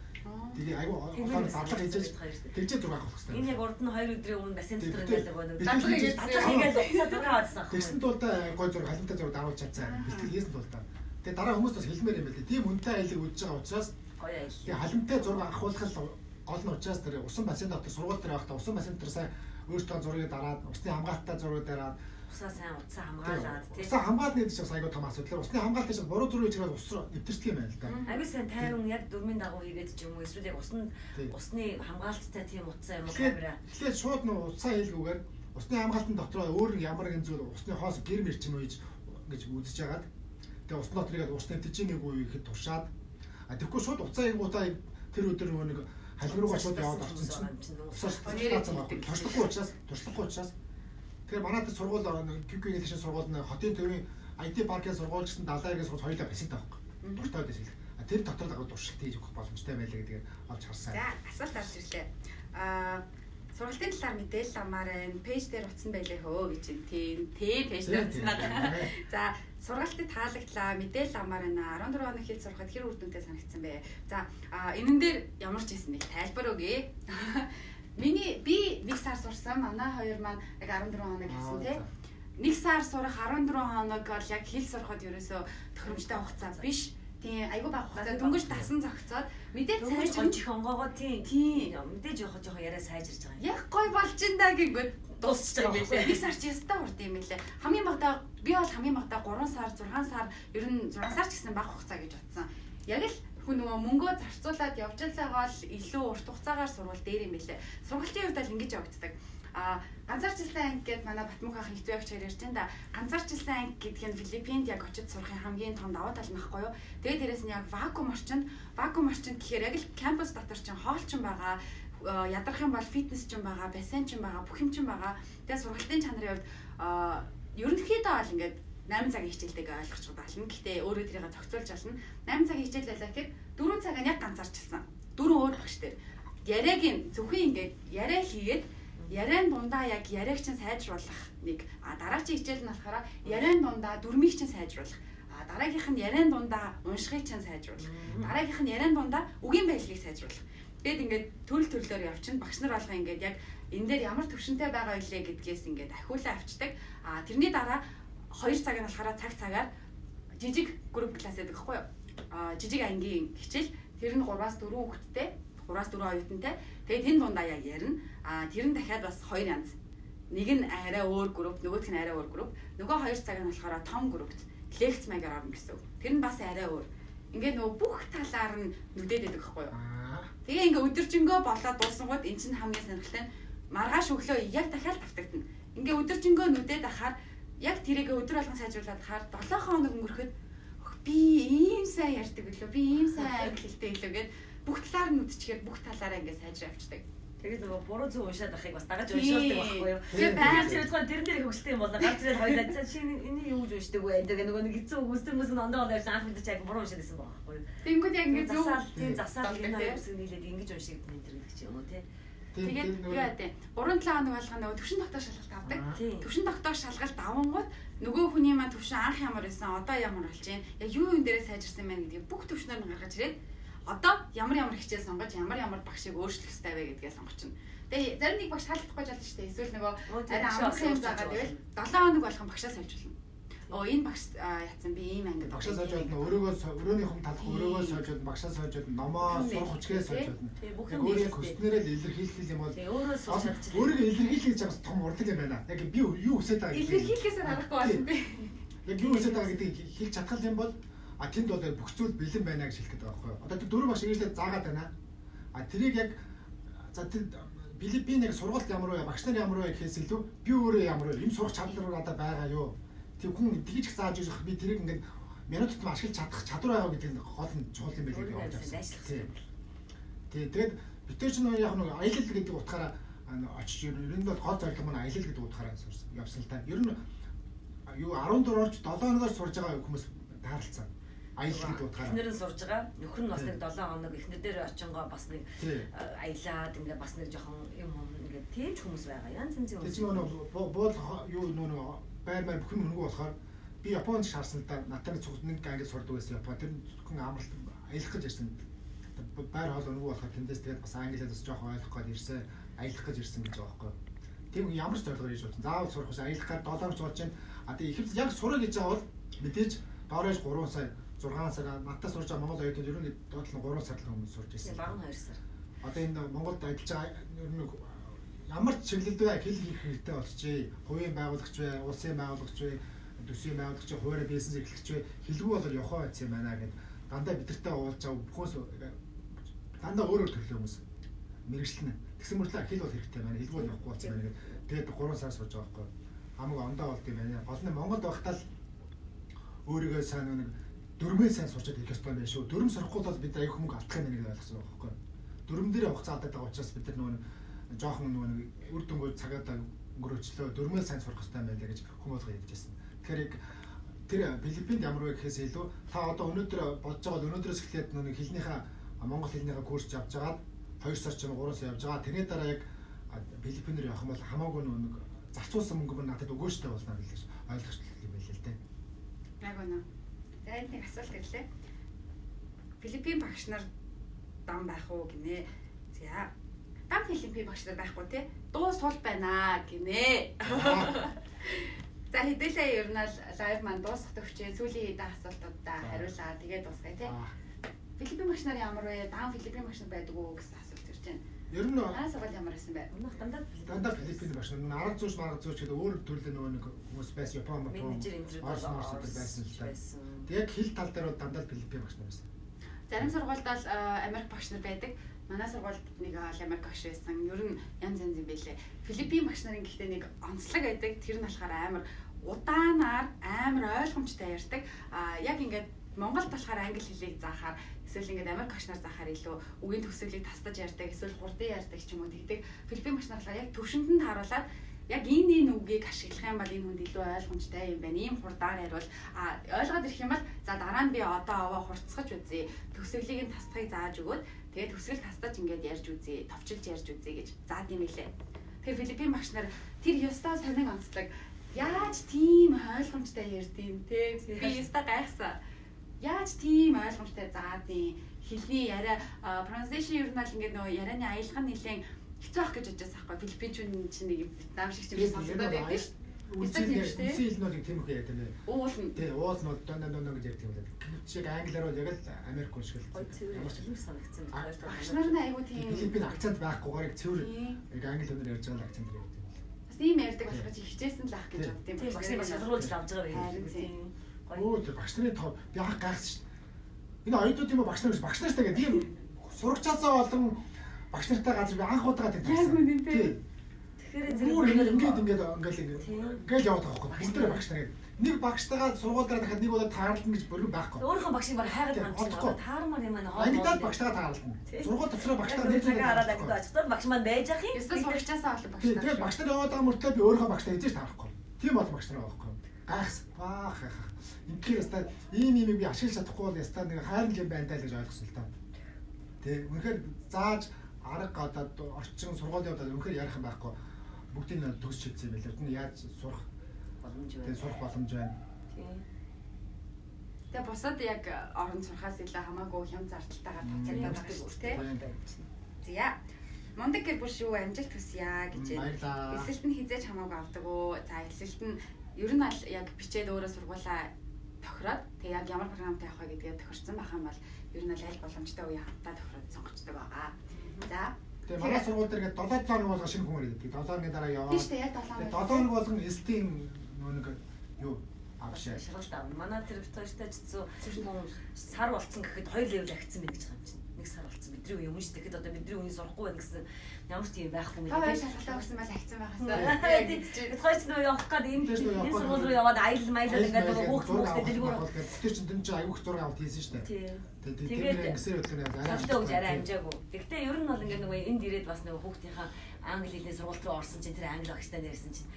тэгээ айгүй улаан дадлага хийж тэгжээ зураг авах хэрэгтэй. Энэ яг урд нь 2 өдрийн өмнө бассейн дотор ингээд нөгөө дадлага хийгээд уцаа зураг аваадсан. Тэгсэн тулд гой зураг халимтай зураг даруулж чадсан. Бэлтгэл хийсэн тулд. Тэгээ дараа хүмүүс бас хэлмээр юм байлээ. Тийм үнэтэй аялыг үзэж байгаа учраас гоё аялал. Тэгээ халимтай зураг авахулах л гол нь учраас тэр усан бассейн дотор сургууль дээр байхдаа усан бассейн дотор сайн өөртөө зургийг дараад усны хамгаалттай зургийг дараад усаа сайн утсаа хамгаалаад тий. Усаа хамгаална гэдэг чинь бас айгүй том асуудал. Усны хамгаалт чинь буруу зүрх хийж байгаа ус руу нэвтэрдэг юм байна л да. Айгүй сайн тайван яг дөрмийн дагуу хийгээд ч юм уу эсвэл яг усны хамгаалттай тийм утсаа юм уу камера. Тэгэхээр шууд нөө утсаа хийлгүүгээр усны хамгаалтын дотор өөр ямар нэгэн зүйл усны хоос гэр мэр ч юм уу гэж үзэж хагаад тэгээ усны дотор игээд ус нэвтэрч иймээгүй ихэд туршаад а тэгэхгүй шууд утсаа хийгүүтаа тэр өдөр нөгөө нэг халим руугаа шууд яваад орсон чинь усаа туршлахгүй учраас тэгэхээр манай тэр сургууль QQ English сургууль нь хотын төвийн IT паркийн сургууль гэсэн далайгийн сургууль хоёулаа бассейнтэй байхгүй. Дуртай үдээс хэлэх. Тэр дотор дагуу туршилт хийж өгөх боломжтой байлаа гэдгээр олж харсан. За асуулт авч ирлээ. Сургалтын талаар мэдээлэл авмаар байна. Пэйж дээр утсан байлээ хөө гэж байна. Тийм, пэйж дээр утсан байгаа. За сургалтыг таалагдлаа, мэдээлэл авмаар байна. 14 хоног хэл сурахад хэр үр дүнтэй санагдсан бэ? За энэн дээр ямар ч байсан нэг тайлбар өгье. Би нэг сар сурсан. Манай хоёр маань яг 14 хоног явсан тий. Нэг сар сурах 14 хоног бол яг хэл сурахад ерөөсөө тохиромжтой хугацаа биш. Тийм, айгүй бага хугацаа дөнгөж дасан зогцоод мэдээж сайжирч их онгоогоо тийм. Мэдээж жоохон яриа сайжирч байгаа юм. Яг гой болчин да гингүүд дуусчих байгаа юм билээ. Нэг сар чи ёстой урд юм билээ. Хамгийн багадаа би бол хамгийн багадаа 3 сар, 6 сар, ер нь 6 сар ч гэсэн бага хугацаа гэж бодсон. Яг л хүн нөгөө мөнгөө зарцуулаад явж байгаа бол илүү урт хугацаагаар сурвал дээр юм билээ. Сургалтын хувьд л ингэж явагддаг. Ганцаарчилсан анги гээд манай Батмөнх ах хэвтүү ягч ярьж байна да. Ганцаарчилсан анги гэдэг нь Филиппинд яг очиж сурахын хамгийн том давуу тал нахгүй юу. Тэгээд дээрэс нь яг вакуум орчинд гэхээр яг л кампус дотор чинь хоол чинь байгаа, ядрах юм бол фитнес чинь байгаа, бассейн чинь байгаа, бүх юм чинь байгаа. Тэгээд сургалтын чанарын хувьд ерөнхийдөө бол ингээд 8 цагийн хичээлтэйг ойлгочих болно. Гэхдээ өөрөө тэрийг зохицуулж болно. 8 цагийн хичээл байлаа гэхэд 4 цаг нь яг ганцаарчилсан. 4 өөр багш дээр. Яриаг нь зөвхөн ингээд яриа хийгээд яриан дундаа яг яриаг чинь сайжруулах нэг, дараагийн хичээл нь болохоор яриан дундаа дүрмийг чинь сайжруулах, дараагийнх нь яриан дундаа уншихыг чинь сайжруулах, дараагийнх нь яриан дундаа үгийн байдлыг сайжруулах. Тэгэд ингээд төрөл төрлөөр явчихна. Багш нар болгон ингээд яг энэ дээр ямар төвшөнтэй байгаа илээ гэдгээс ингээд ахиулаа авчдаг. Тэрний дараа 2 цаг нь болохоор цаг цагаар жижиг групп класс гэдэг байхгүй юу? Жижиг ангийн хичээл. Тэр нь 3-аас 4 хүүхэдтэй, 3-аас 4 оюутантай. Тэгээд тэн дундаа яг ярина. А тэр нь дахиад бас хоёр янз. Нэг нь арай өөр групп, нөгөөх нь арай өөр групп. Нөгөө 2 цаг нь болохоор том группт лекц маягаар орно гэсэн үг. Тэр нь бас арай өөр. Ингээд нөгөө бүх талаар нь нүдээд байдаг байхгүй юу? Тэгээ ингээ өдөржингөө болоод дуусангууд эн чинь хамгийн сонирхолтой нь маргааш өглөө яг дахиад давтагдана. Ингээ өдөржингөө нүдээд ахаар яг тэрийг өдөр болгон сайжруулад ахаар 7 хоног өнгөрөхөд би ийм сайн ярьдаг билүү, би ийм сайн англи хэлтэй билүү гэд бүх талаар нь нүдчихээр бүх талаараа ингээ сайжраа авчдаг. Тэгээд нөгөө буруу зөв уншаад ахыг бас дагаж уншуулдаг байхгүй юу? Тэгээ байнга зэрэг тэрэн дээр хөвгөлтэй юм болоо гарч ирээд хоёлаа за чи энийг юу гэж уншдаг вэ? Тэгээ нөгөө нэг хэцүү үгүйсдэг хүмүүс нь ондоо ондоо анх мэдчих яг буруу уншаад байсан байгаа байхгүй юу? Тэнгүүд яг ингээ зөв тийм засаал энэ хоёр үсэг нийлээд ингэж уншигдана энэ гэдэг чи юм уу тий? Тэгээд юу яа тий 3-7 хоног болгоно нөгөө төвшин тогтоох шалгалт авдаг. Төвшин тогтоох шалгалт авангууд нөгөө хүний маань төвшин анх ямар байсан одоо ямар болж байна? Яг юу юм дээрээ сайжирсан байна гэдгийг бүх төвшнөр нь гаргаж ирээд одоо ямар ямар хичээл сонгож ямар ямар багшийг өөрчлөх ёстой вэ гэдгээ сонгочихно. Тэгээ зарим нэг багш таалагдахгүй жаалаа шүү дээ. Эсвэл нөгөө арай амархан юм заагаад байвал 7 хоног болгон багшаа сольж болно. Энэ багш яатсан би ийм ангид багшаа сольж болно. Өөрөөгөө өрөөнийх юм талах өөрөөгөө сольж болно. Багшаа сольж болно. Номоо сурах хүчгээ сольж болно. Өөрийн хүснээрээ л илэрхийлэх юм бол өөрөө сурч чадчих. Өөрийгөө илэрхийлэх гэж бас том урлаг юм байна. Яг би юу хүсэж байгаа гэдгийг илэрхийлэхээс аргагүй болно би. Яг юу хүсэж байгаа гэдгийг хэлж чадах юм бол а тэнд бол бүх зүйл бэлэн байна гэж хэлэх гээд байгаа байхгүй юу. Одоо тэр дөрөв багш ирээдүйд заагаад байна. А тэрийг яг за тэр би нэг сургалт ямар вэ, багш нар ямар вэ гэхээс илүү би өөрөө ямар вэ, юм сурах чадвар надад байгаа юу? Тэр хүн тэгж их зааж ирэх би тэрийг ингээд минут тутам ашиглаж чадах чадвар байгаа гэдэг нь гол нь чухал юм байлээ гэж бодож байна. Тий. Тэгээд бид нар ч нэг яг нэг аялал гэдэг утгаараа очиж ер нь бол гол зорилго маань аялал гэдэг утгаараа сурсан явсан л та. Ер нь юу 14-оор ч 7 хоногоор сурж байгаа хүмүүс тааралцсан. Аялал гэдэг утгаараа. Эхнэр нь сурж байгаа. Нөхөр нь бас нэг 7 хоног эхнэр дээр очингоо бас нэг аялаад ингээ бас нэг жоохон юм ингээ тийм ч хүмүүс байгаа. Янз янзын хүмүүс. Тэр чинь нөгөө буул юу нөгөө байр маяг бүх юм хөнгө болохоор би Японд шаарсан л да. Надад нэг ангид сурдаг байсан Япон. Тэр хүн амралт аялах гэж ирсэн. Байр хоол өнгө болохоор тэндээс тэгээд бас англиар бас жоохон ойлгох гээд ирсэн. Аялах гэж ирсэн гэж байгаа байхгүй. Тийм ямар ч зорилгоор ирж болсон. Заавал сурах ус аялах гээд 7 хоног болж байна. А тэгээ ихэвчлэн яг сурах гэж байгаа бол мэдээж доорож 3 сар 6 сар надад сурж байгаа Монгол оюутнууд ер нь доотлон 3 сар л хүмүүс сурж ирсэн. Баг нь 2 сар. Одоо энэ Монголд ажиллаж байгаа ер нь ямар ч чиглэлд хэл хийх хэрэгтэй болчихъя. Хувийн байгуулагч бай, улсын байгуулагч бай, төсвийн байгуулагч, хуваарь бизнес эрхлэгч бай, хэлгүй болоор явах байсан юм байна гэд дандаа бидэртэй уулзаж байгаа бүхээс дандаа өөр өөр төрлийн хүмүүс мэрэгчлэнэ. Тэгсэн мөртлөө хэл бол хэрэгтэй байна. Хэлгүй бол явахгүй болсон байна гэд тэгээд 3 сар сурж байгаа байхгүй. Хамаг ондоо болд юм байна. Гол нь Монголд байхдаа л өөрийгөө сайн нэг дөрмөө сайн сурчаад ирэх ёстой юм байна шүү. Дөрөм сурахгүй бол бид аяг хүмүүг алдах юм байна гэж ойлгосон байгаа байхгүй. Дөрөм дээр хугацаа алдаад байгаа учраас бид нар нөгөө жоохон нөгөө нэг үр дүнгөө цагаадаа өнгөрөөчлөө дөрмөө сайн сурах ёстой юм байна гэж хүмүүс хэлжсэн. Тэгэхээр яг тэр Филиппинд ямар вэ гэхээс илүү та одоо өнөөдөр бодож байгаа бол өнөөдрөөс эхлээд нөгөө хэлнийхээ монгол хэлнийхээ курс явж байгаад 2 сар ч юм уу 3 сар явж байгаа. Тэрний дараа яг Филиппинээр явах юм бол хамаагүй нөгөө нэг зарцуулсан мөнгө мөн надад өгөөжтэй болно гэж ойлгочлоо юм байл л дээ. Яг үнэ. За энд нэг асуулт ирлээ. Филиппин багш нар дам байх уу гинэ. За дам Филиппин багш нар байхгүй те. Дуу сул байна гинэ. За хэдүүлээ ер нь live маань дуусах төвчээ сүүлийн хэдэн асуултуудаа хариулаа. Тэгээд дуусгая те. Филиппин багш нар ямар вэ? Дам Филиппин багш нар байдаг уу гэсэн асуулт ирж байна. Ер нь манай сургууль ямар байсан бэ? Өнөөх дандаа Филиппин багш нар арга зүйч марга зүйч гэдэг өөр төрлийн нөгөө нэг хүмүүс байсан. Япон, Орос, Морс байсан л та. Тэгээд хэл тал дээр бол дандаа Филиппин багш нар байсан. Зарим сургуульд бол Америк багш нар байдаг. Манай сургуульд нэг Америк багш байсан. Ер нь янз янз юм байлээ. Филиппин багш нарын гэхдээ нэг онцлог байдаг. Тэр нь болохоор амар удаанаар амар ойлгомжтой ярьдаг. А яг ингээд Монголд болохоор англи хэлийг заахаар эсвэл ингээд Америк багш нар заахаар илүү үгийн төгсгөлийг тастаж ярьдаг, эсвэл хурдан ярьдаг ч юм уу тэгдэг. Филиппин багш нар болохоор яг төвшөнд нь тааруулаад яг энэ үгийг ашиглах юм бол энэ хүнд илүү ойлгомжтой юм байна. Ийм хурдаар яриул а ойлгоод ирэх юм бол за дараа нь би одоо аваа хурцгаж үзье. Төгсгөлийг нь тасдахыг зааж өгөөд тэгээд төгсгөл тастаж ингээд ярьж үзье, товчилж ярьж үзье гэж заад юм лээ. Тэгэхээр Филиппин багш нар тэр ёстой сонин онцлог яаж тийм ойлгомжтой ярьдیں те. Би ёстой гайхсан. Яаж тийм ойлгомжтой заадیں۔ Хэлний яриа pronunciation ер нь л ингээд нөгөө ярианы аялга нь нэлээд хэцүү ах гэж бодож байсан байхгүй. Филиппинчүүд чинь нэг Вьетнам шиг ч юм сонсогдоод байдаг шүү. Үндсэн хэл нь бол тийм их яг тийм ээ. Уулна. Тий, уул нь бол дон гэж ярьдаг юм байна. Гэвч яг англиар бол яг л Америк хүн шиг л. Ямар ч юм санагдсан бид хоёр Багш нар нь айгүй тийм. Филиппин акцент байхгүйгээр яг цэвэр яг англи хэлээр ярьж байгаа акцент ярьдаг юм. Бас ийм ярьдаг болохоор хичээсэн л ах гэж бодд юм. Тийм багш нар шалгаруулж авч байгаа байх. Тийм. Өө тэр багш нарын тоо би анх гайхсан шүү дээ. Энэ оюутнууд юм уу багш нар биш багш нартай гэдэг ийм сурагчаасаа болон багш нартай газар би анх удаага тийм Яг үнэн тий. Тэгэхээр зэрэг ингээд ингээд ингээд яваад байгаа байхгүй. Бүгд багш нар. Нэг багштайгаа сургууль дээр дахиад нэг удаа таарлана гэж бүрэн байхгүй. Өөрийнхөө багшийг баг хайгаад хамчих. Таармаар юм аа. Ангидад багштайгаа таарлана. Сургууль төвчрөө багштайгаа нэг зүйл хараад ангид очихдоо багш маань байж ах юм. Ёстой сурагчаасаа олон багш нар. Тэгээд багш нар яваад байгаа мөртлөө би өөрийнхөө багштай эзэж таарахгүй. Тийм бол багш нар байгаа байхгүй. Гайхс. Баах хайх. Инхээр яста ийм юм би ашиглаж чадахгүй бол яста нэг хайрн юм байна даа л гэж ойлгосон л та. Тэ үнэхээр зааж арга одоо орчин сургуулийн явдал үнэхээр ярих юм байхгүй. Бүгдийг нь төгс шийдсэн юм байлаа. Тэр яаж сурах боломж байна. Тэ сурах боломж байна. Тийм. Тэгээ бусад яг оронд сурахаас илүү хамаагүй хям зардалтайгаар тооцогдоод байгаа шүү дээ. За. Мундаг гэр бүл шүү, амжилт хүсье гэж. Баярлалаа. Эсэлт нь хизээж хамаагүй авдаг уу. За эсэлт нь ер нь аль яг бичээд өөрөө сургуулаа тохироод тэгээ яг ямар програмтай явах вэ гэдгээ тохирсон байх юм бол ер нь аль боломжтой үе хамтаа тохироод сонгочдөг байгаа. За. Тэгээ манай сургууль дээр ингээд 7 хоног болгон шинэ хүн ирдэг. 7 хоногийн дараа яваад. Тийм шүү дээ, яг 7 хоног. 7 хоног болгон эсдийн нөгөө нэг юу авшаа. Шалгалт авна. Манай тэр бит хоёртай ч гэсэн сар болцсон гэхэд 2 левел агцсан байх гэж байгаа юм чинь. Нэг сар болцсон. Бидний үе юм шүү. Тэгэхэд одоо бидний үеийн сурахгүй байх гэсэн ямар ч тийм байхгүй юм. Та хоёр шалгалтаа өгсөн бол агцсан байхасаа. Бид хоёр ч нөгөө явах гээд энэ сургууль руу яваад аялал маялал ингээд нөгөө хүүхд хүүхдээ дэлгүүр. Тэр чинь тэр чинь аягүй их зураг авалт хийсэн шүү дээ. Тэгээд ингэсээр хөдөлгөөний арай шалгалтаа өгж арай амжаагүй. Гэхдээ ер нь бол ингээд нөгөө энд ирээд бас нөгөө хүүхдийнхаа англи хэлний сургууль руу орсон чинь тэр англи багштай нэрсэн чинь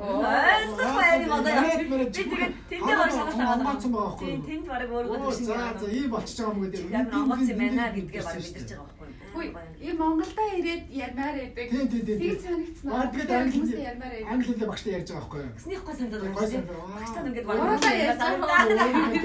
ойлгох байр юм одоо яа. Би тэгээд тэндээ баг шалгалт аваад онгоцсон байгаа байхгүй юу? Тэнд баг өөрөө шүү. За за ийм болчихж байгаа юм гэдэг. Ямар онгоц юм байна гэдгээ баг мэдэрч байгаа байхгүй юу? Хүй, ийм Монголдо ирээд ярмаар байдаг. Тийм тийм тийм. Тэг санагдсан. Аа тэгээд англи ярмаар байдаг. Англи хэлээр багштай ярьж байгаа байхгүй юу? Гэснийхгүй санагдаад байна. Багштай ингээд баг ярьж байгаа.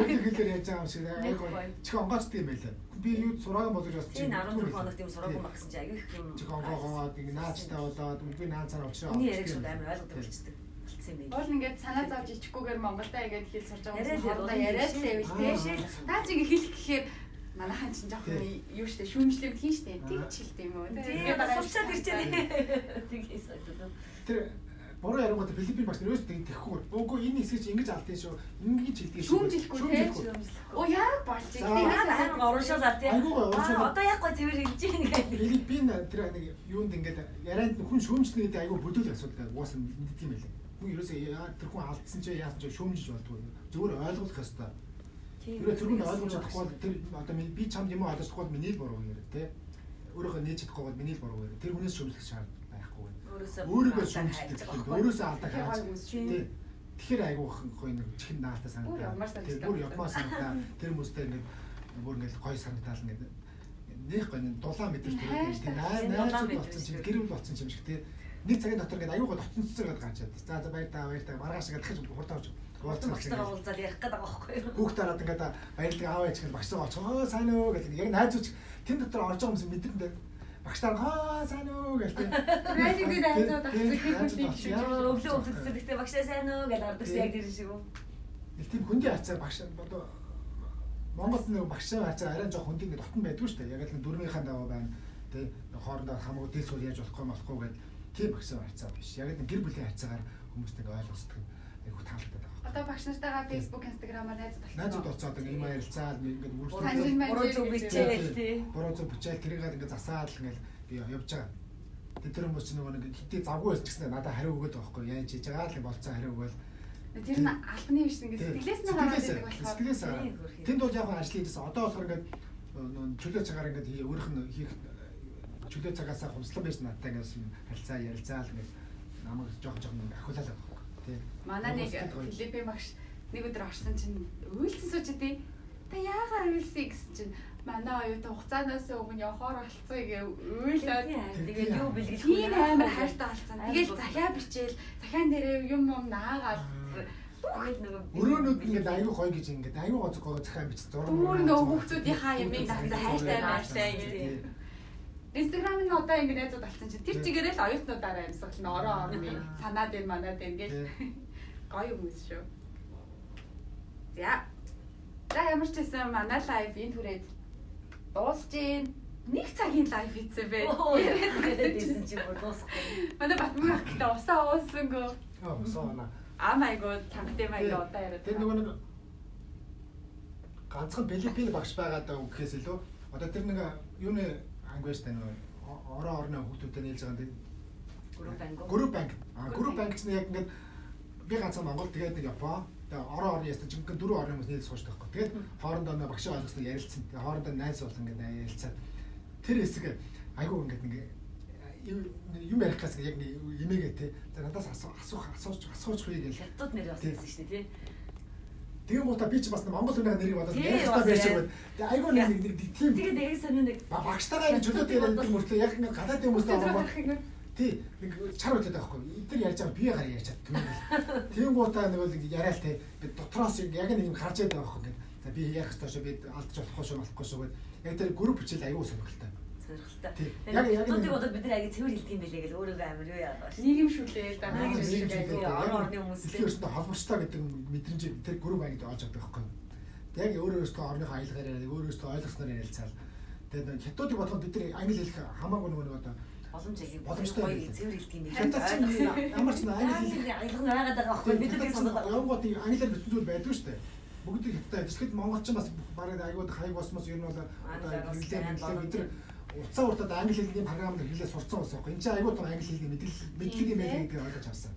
Тэр хэлээр ярьж байгаа юм шиг айгүй. Чих онгоцтой юм байлаа. Би юу сураагүй болгож бас чинь 14 хоногт юм сураагүй баг гэсэн чинь айгүй их юм. Чих онгоогоод ингэ наачтай болоод үгүй наацаар уучраа. Миний яриаг шууд амар ойлгодог болчихдог. Болцсон юм байна. Уул ингээд санаа зовж ичихгүйгээр Монголдо ингээд хэл сурж байгаа хүмүүс хоорондоо яриад л байвал тий. Наа чи ингээд хэлэх гэхээр манайхан чинь жоохон юу штэ шүүмжлэмд хийн штэ. Тэгж хэлт юм уу. Тэгээд сурчаад ирчээ. Тэг хийсэн. Тэр буруу ярингууд Филиппин багш нар өөрсдөө тэхгүй. Үгүй энэ хэсгийг чи ингэж алдсан шүү. Ингэж хэлдэг шүү. Шүүмжлэхгүй тий. Оо яг болж байна. Амар урамшуулаад тий. Одоо яг гоо цэвэр хэлж гин гэдэг. Филиппин тэр нэг юунд ингээд ярианд хүн шүүмжлэнэ гэдэг айгүй бүдүүл асуудал угаасаа мэддэг юм байлаа. Хүн ерөөсөө тэр хүн алдсан чи яасан чи шүүмжиж болдгоо. Зөвхөн ойлгох ёстой. Тэр тэргүүнд ойлгож чадахгүй бол тэр одоо би чамд юм ойлгож чадахгүй бол миний л буруу яриа тий. Өөрийнхөө нээж чадахгүй бол миний л буруу яриа. Тэр хүнээс шүүмжлэх шаардлага байхгүй. Өөрийгөө шүүмжлэх. Өөрөөсөө алдаа хайж. Тий. Тэгэхээр айгүй гоё нэг чихэн наалтай санагдаа. Тэр бүр явмаа санагдаа. Тэр хүмүүстэй ингээд бүр ингээд гоё санагдаал ингээд нэх гоё дулаан мэдэрч төрөөд тийм найз болсон чинь гэр бүл болсон юм шиг тий. Нэг цагийн дотор ингээд аюу гоо дотнцсон гэдэг гарч чадсан. За за баяр та баяр та маргааш ингээд дахиж хурдан авч уулзсан багштайгаа уулзаад ярих гээд байгаа байхгүй юу? Хүүхд хараад ингээд баярлаг аав ээж гэл багштайгаа очих. Оо сайн уу гэдэг яг найзууч тэн дотор орж байгаа хүмүүс мэдрэндээ багштаа аа сайн уу гэл тийм. Райлиг дээр найзууд авсан гэр бүлийн гишүүн. Өглөө өвдөг гэхдээ багшаа сайн уу гэж ордог шиг яг тэр шиг үү. Нэг тийм хөндийн харьцаа багш одоо Монголд нэг багшаа харьцаа арай жоох хөндийн ингээд дотн байдгүй шүү дээ. Яг л дөрмийнхаа дагуу байна. Тэ хоорондоо хамаагүй дэл суул ярьж болохгүй болохгүй гэдэг тийм багшаа харьцаа биш. Яг л гэр бүлийн харьцаагаар хүмүүстэй ойлгосдог айгу таалагдаад байгаа. Одоо багш нартайгаа Facebook, Instagram-аар найзууд болчихсон. Найзууд болцоод ингээ юм ярилцаал ингээд буруу зүг бичээл тий. Буруу зүг бичээл тэрийгээ ингээд засаал ингээд би явж байгаа. Тэр хүмүүс чинь нөгөө нэг хитээ завгүй байсан ч гэсэн надад хариу өгöd байгаа байхгүй яаж хийж байгаа л болцсон хариу өгөөл. Тэр нь албаны биш ингээд сэтгэлээс нь гараад ирдэг болохоор. Сэтгэлээс гараад. Тэнд бол яг ажил хийжсэн. Одоо болохоор ингээд чөлөө цагаар ингээд өөрөх нь хийх чөлөө цагаасаа хумслан байж надтай ингээд харилцаа ярилцаал ингээд намайг жоохон жоохон ингээд ахиулаад байгаа байхгүй. Тий. Манай нэг Филиппин багш нэг өдөр орсон чинь уйлсан сууж идэв. Та яагаад уйлсан гэсэн чинь манай оюутан хугацаанаас өмнө явахаар болцсон гээ уйлаад тэгээд юу бэлгэлэх вэ? Амар хайртай болсон. Тэгэл захиа бичээл захиан дээрээ юм юм наагаал тэгээд нөгөө өрөөнүүд ингээд аюу гоё гэж ингээд аюу гоц гоё захиа бичсэн зураг. Бүр нөгөө хүүхдүүдийнхаа юмыг дагсан хайртай байртай гэдэг. Instagram нь одоо ингэ найзууд болсон чинь тэр чигээрээ л оюутнуудаараа амьсгал нь орон орны санаад энэ манад энэ гэл гоё хүмүүс шүү. За. За ямар ч байсан манай live энэ түрээд дуусж гин. Нэг цагийн live хийсэн бэ. Яриад чи бүр дуусахгүй. Манай Батмөн ах гэдэг усаа уусангүй. Аа усаа унаа. Ам айгуу цангтай маяг удаа яриад. Тэр нөгөө нэг ганцхан Филиппин багш байгаа даа гэхээс илүү одоо тэр нэг юуны анги байж та нөгөө орон орны хүүхдүүдэд нийлж байгаа юм. Group анги. Group анги. Аа group анги чинь яг ингээд би ганцхан Монгол тэгээд нэг Япон тэгээд орон орны ястан жинхэнэ дөрвөн орны хүмүүс нийлж сууж байгаа байхгүй. Тэгээд хоорондоо нэг багшийн ойлгосныг ярилцсан. Тэгээд хоорондоо найз болон ингээд ярилцаад тэр хэсэг айгүй ингээд нэг юм ярих гэсэн яг нэг имээгээ те. За надаас асуух үе гэл. Хятад нэр бас гэсэн шүү дээ те. Тэгээ муута би ч бас Монгол хүний нэрийг бодоод ярих хэрэгтэй байж байгаа. Тэгээ айгүй нэг тийм. Тэгээд яг сонин нэг багштайгаа ингэ чөлөөт яриад мөртлөө яг ингэ гадаадын хүмүүстэй оронгоо. Тий нэг чар үлдээд байгаа байхгүй. Эдгээр ярьж байгаа би гараа ярьж чаддгүй. Тийм муута нэг л яриа л те. Би дотроос яг нэг юм харж байгаа байхгүй ингэ. За би ярих хэрэгтэй шүү би алдаж болохгүй шүү болохгүй шүү гэд. Яг тэр групп хичээл айгүй сонирхолтой. Сонирхолтой. Яг хятадыг бодоод бид нар аяг цэвэр хэлдэг юм билээ гэл өөрөөгөө амар юу яагаад байна. Нийгэмшүүлээ да. Нийгэмшүүлээ. Орон орны хүмүүс дэлхийн өөрсдөө холбогчтой гэдэг мэдрэмжийг тэр групп ангид олж авдаг байхгүй юу. Яг өөрөө өөрсдөө орныхоо аялгаар яриад, өөрөө өөрсдөө ойлгосноор ярилцаал. Тэгээд хятадыг бодоход бид нар англи хэлэх хамаагүй нөгөө нэг одоо боломж аяг гоё цэвэр хэлдэг юм билээ. Хятад чинь ямар ч англи хэлэх аялга нь байгаад байгаа байхгүй бид нар сонсоод байгаа. Явгууд англиар бичсэн зүйл байдгүй шүү дээ. Бүгдийг хятадтай ярьж. Тэгэхэд монголч бас бараг аягүй хаяг босмос ер нь бол одоо хэрэглээ бид нар уцаа уртад англи хэлний програмд хэрэглээ сурцсан ус байхгүй. Энд чинь аягүй том англи хэлний мэдлэг юм байл гэдгийг ойлгож авсан.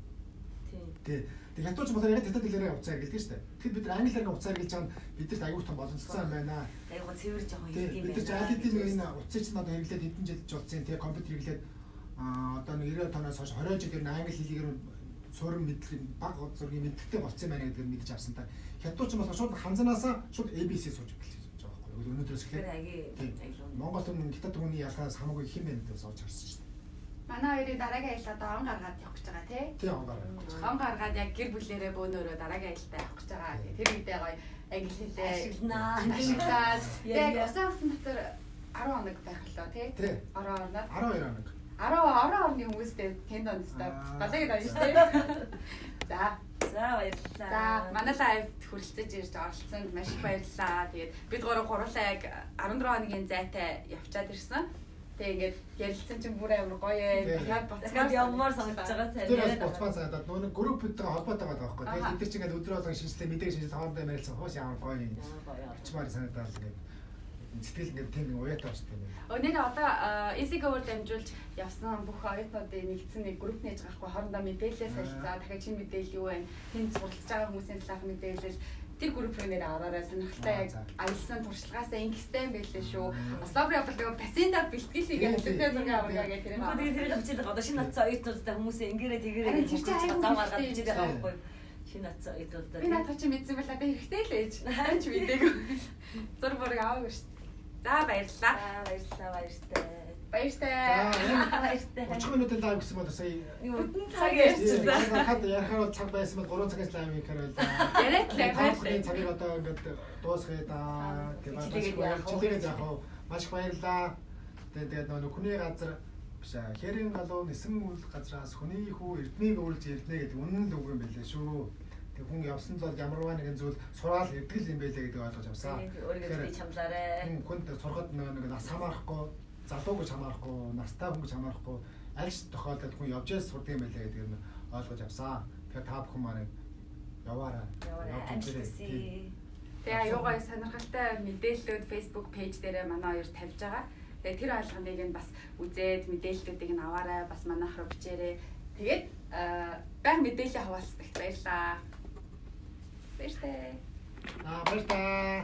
Тий. Тэг хятадч болохоор яг хятад хэлээрээ уцаа хэрэглэдэг шүү дээ. Тэгэхэд бид нар англиар уцаа хэрэглэж байгаа нь бидэрт аягүй том боломжтой юм байна. Аягүй цэвэр жоохон хэлдэг юм байна. Бид нар аль хэдийн энэ утсыг чинь одоо хэрэглээд хэдэн жил жолцсон тий компьютер хэрэглээд одоо нэг 90 тоноос хойш 20 жил ер нь англи хэлийг суурин мэдлэг баг зургийн мэдлэгтэй болцсон юм байна гэдгийг мэдэж авсан та. Хятадч болохоор шууд ханзанаасаа шууд ABC сууж эхэлж байгаа байхгүй. Өнөөдрөөс эхлээд Монгол хүн хятад хүний ялгаас хамаагүй их юм байна гэдгийг олж харсан шүү дээ. Манай хоёрын дараагийн аялал одоо он гаргаад явах гэж байгаа тий. Тий он гаргаад. Он гаргаад яг гэр бүлээрээ бөөнөрөө дараагийн аялалдаа явах гэж байгаа. Тэр үедээ гоё англи хэлээ ашигланаа. Ашиглаад яг усан хагас дотор 10 хоног байх лөө тий. Орон орноор 12 хоног. 10 орон орны хүмүүстэй тэнд ондтой галыг даа шүү дээ. За. За баярлалаа. За манай лайвд хүрэлцэж ирж оролцсонд маш их баярлалаа. Тэгээд бид гурлаа яг 14 хоногийн зайтай явчаад ирсэн. Тэгээ ингээд ярилцсан чинь бүр амар гоё ээ. Дахиад буцаад явмаар санагдаж байгаа царай. Тэр бас буцмаар санагдаад нөгөө нэг групптэйгээ холбоотой байгаа байхгүй. Тэгээд бид нар чинь ингээд өдөр болгон шинжлэх мэдээг шинжлэх хоорондоо ярилцсан хуус ямар гоё юм. Очмаар санагдаад ингээд сэтгэл ингээд тийм нэг уяатай болчихсон юм. Өнөөдөр одоо EasyGo-оор дамжуулж явсан бүх оюутнуудын нэгдсэн нэг групп нээж байгаа хгүй хоорондоо мэдээлэл солилцаа дахиад шинэ мэдээлэл юу вэ? Тэнд суралцж байгаа хүмүүсийн талаарх мэдээлэл тэр групп руу нэр ороорой сонирхолтой яг аялсан туршлагаасаа ингэстэй юм байлээ шүү. Ослобри явбал нөгөө пациентаа бэлтгэл хийгээ хөтөлбөр зураг аваа гэх тэр. Тэгээд тэрийг бичээд байгаа. Одоо шинэ натсан оюутнуудтай хүмүүсээ ингээрээ тэгэрээ гэж зам гаргаад бичээд байгаа байхгүй юу? Шинэ натсан оюутнуудтай. Би надад чи мэдсэн байл надад хэрэгтэй л ээж. Тань ч мэдээгүй. Зураг бураг аваагүй шүү. За баярлалаа. За баярлалаа баяртай. Баяртай. Баяртай. 30 минутын live гэсэн бол сая бүтэн цаг ярьчихлаа. Хад ярихаар бол цаг байсан бол 3 цагаас live хийхээр байлаа. Яриад л баярлалаа. Цагийг одоо ингээд дуусгая да. Тэгээд яах вэ? Маш их баярлалаа. Тэгээд нөгөө хүний газар биш аа. Хэрийн галуу нисэн үл газраас хүний хүү эрднийг өөрлөж эрднэ гэдэг үнэн л үг юм байлээ шүү. Тэг хүн явсан л бол ямарваа нэгэн зүйл сураал эрдгэл юм байлээ гэдгийг ойлгож авсан. Өөрийгөө би чамлаарэ. Хүн сурахад нэг нас хамаарахгүй, залуу гэж хамаарахгүй, настай хүн гэж хамаарахгүй, аль ч тохиолдолд хүн явж яс сурдаг юм байлээ гэдгийг нь ойлгож авсан. Тэгэхээр та бүхэн маань яваарай. Явж үзээрэй. Тэгээ аюугай сонирхолтой мэдээллүүд Facebook пэйж дээрээ манай хоёр тавьж байгаа. Тэгээ тэр ойлгоныг нь бас үзээд мэдээллүүдийг нь аваарай, бас манайх руу бичээрэй. Тэгээд баян мэдээлэл хаваалцдагт баярлалаа. Баяртай. Аа баяртай.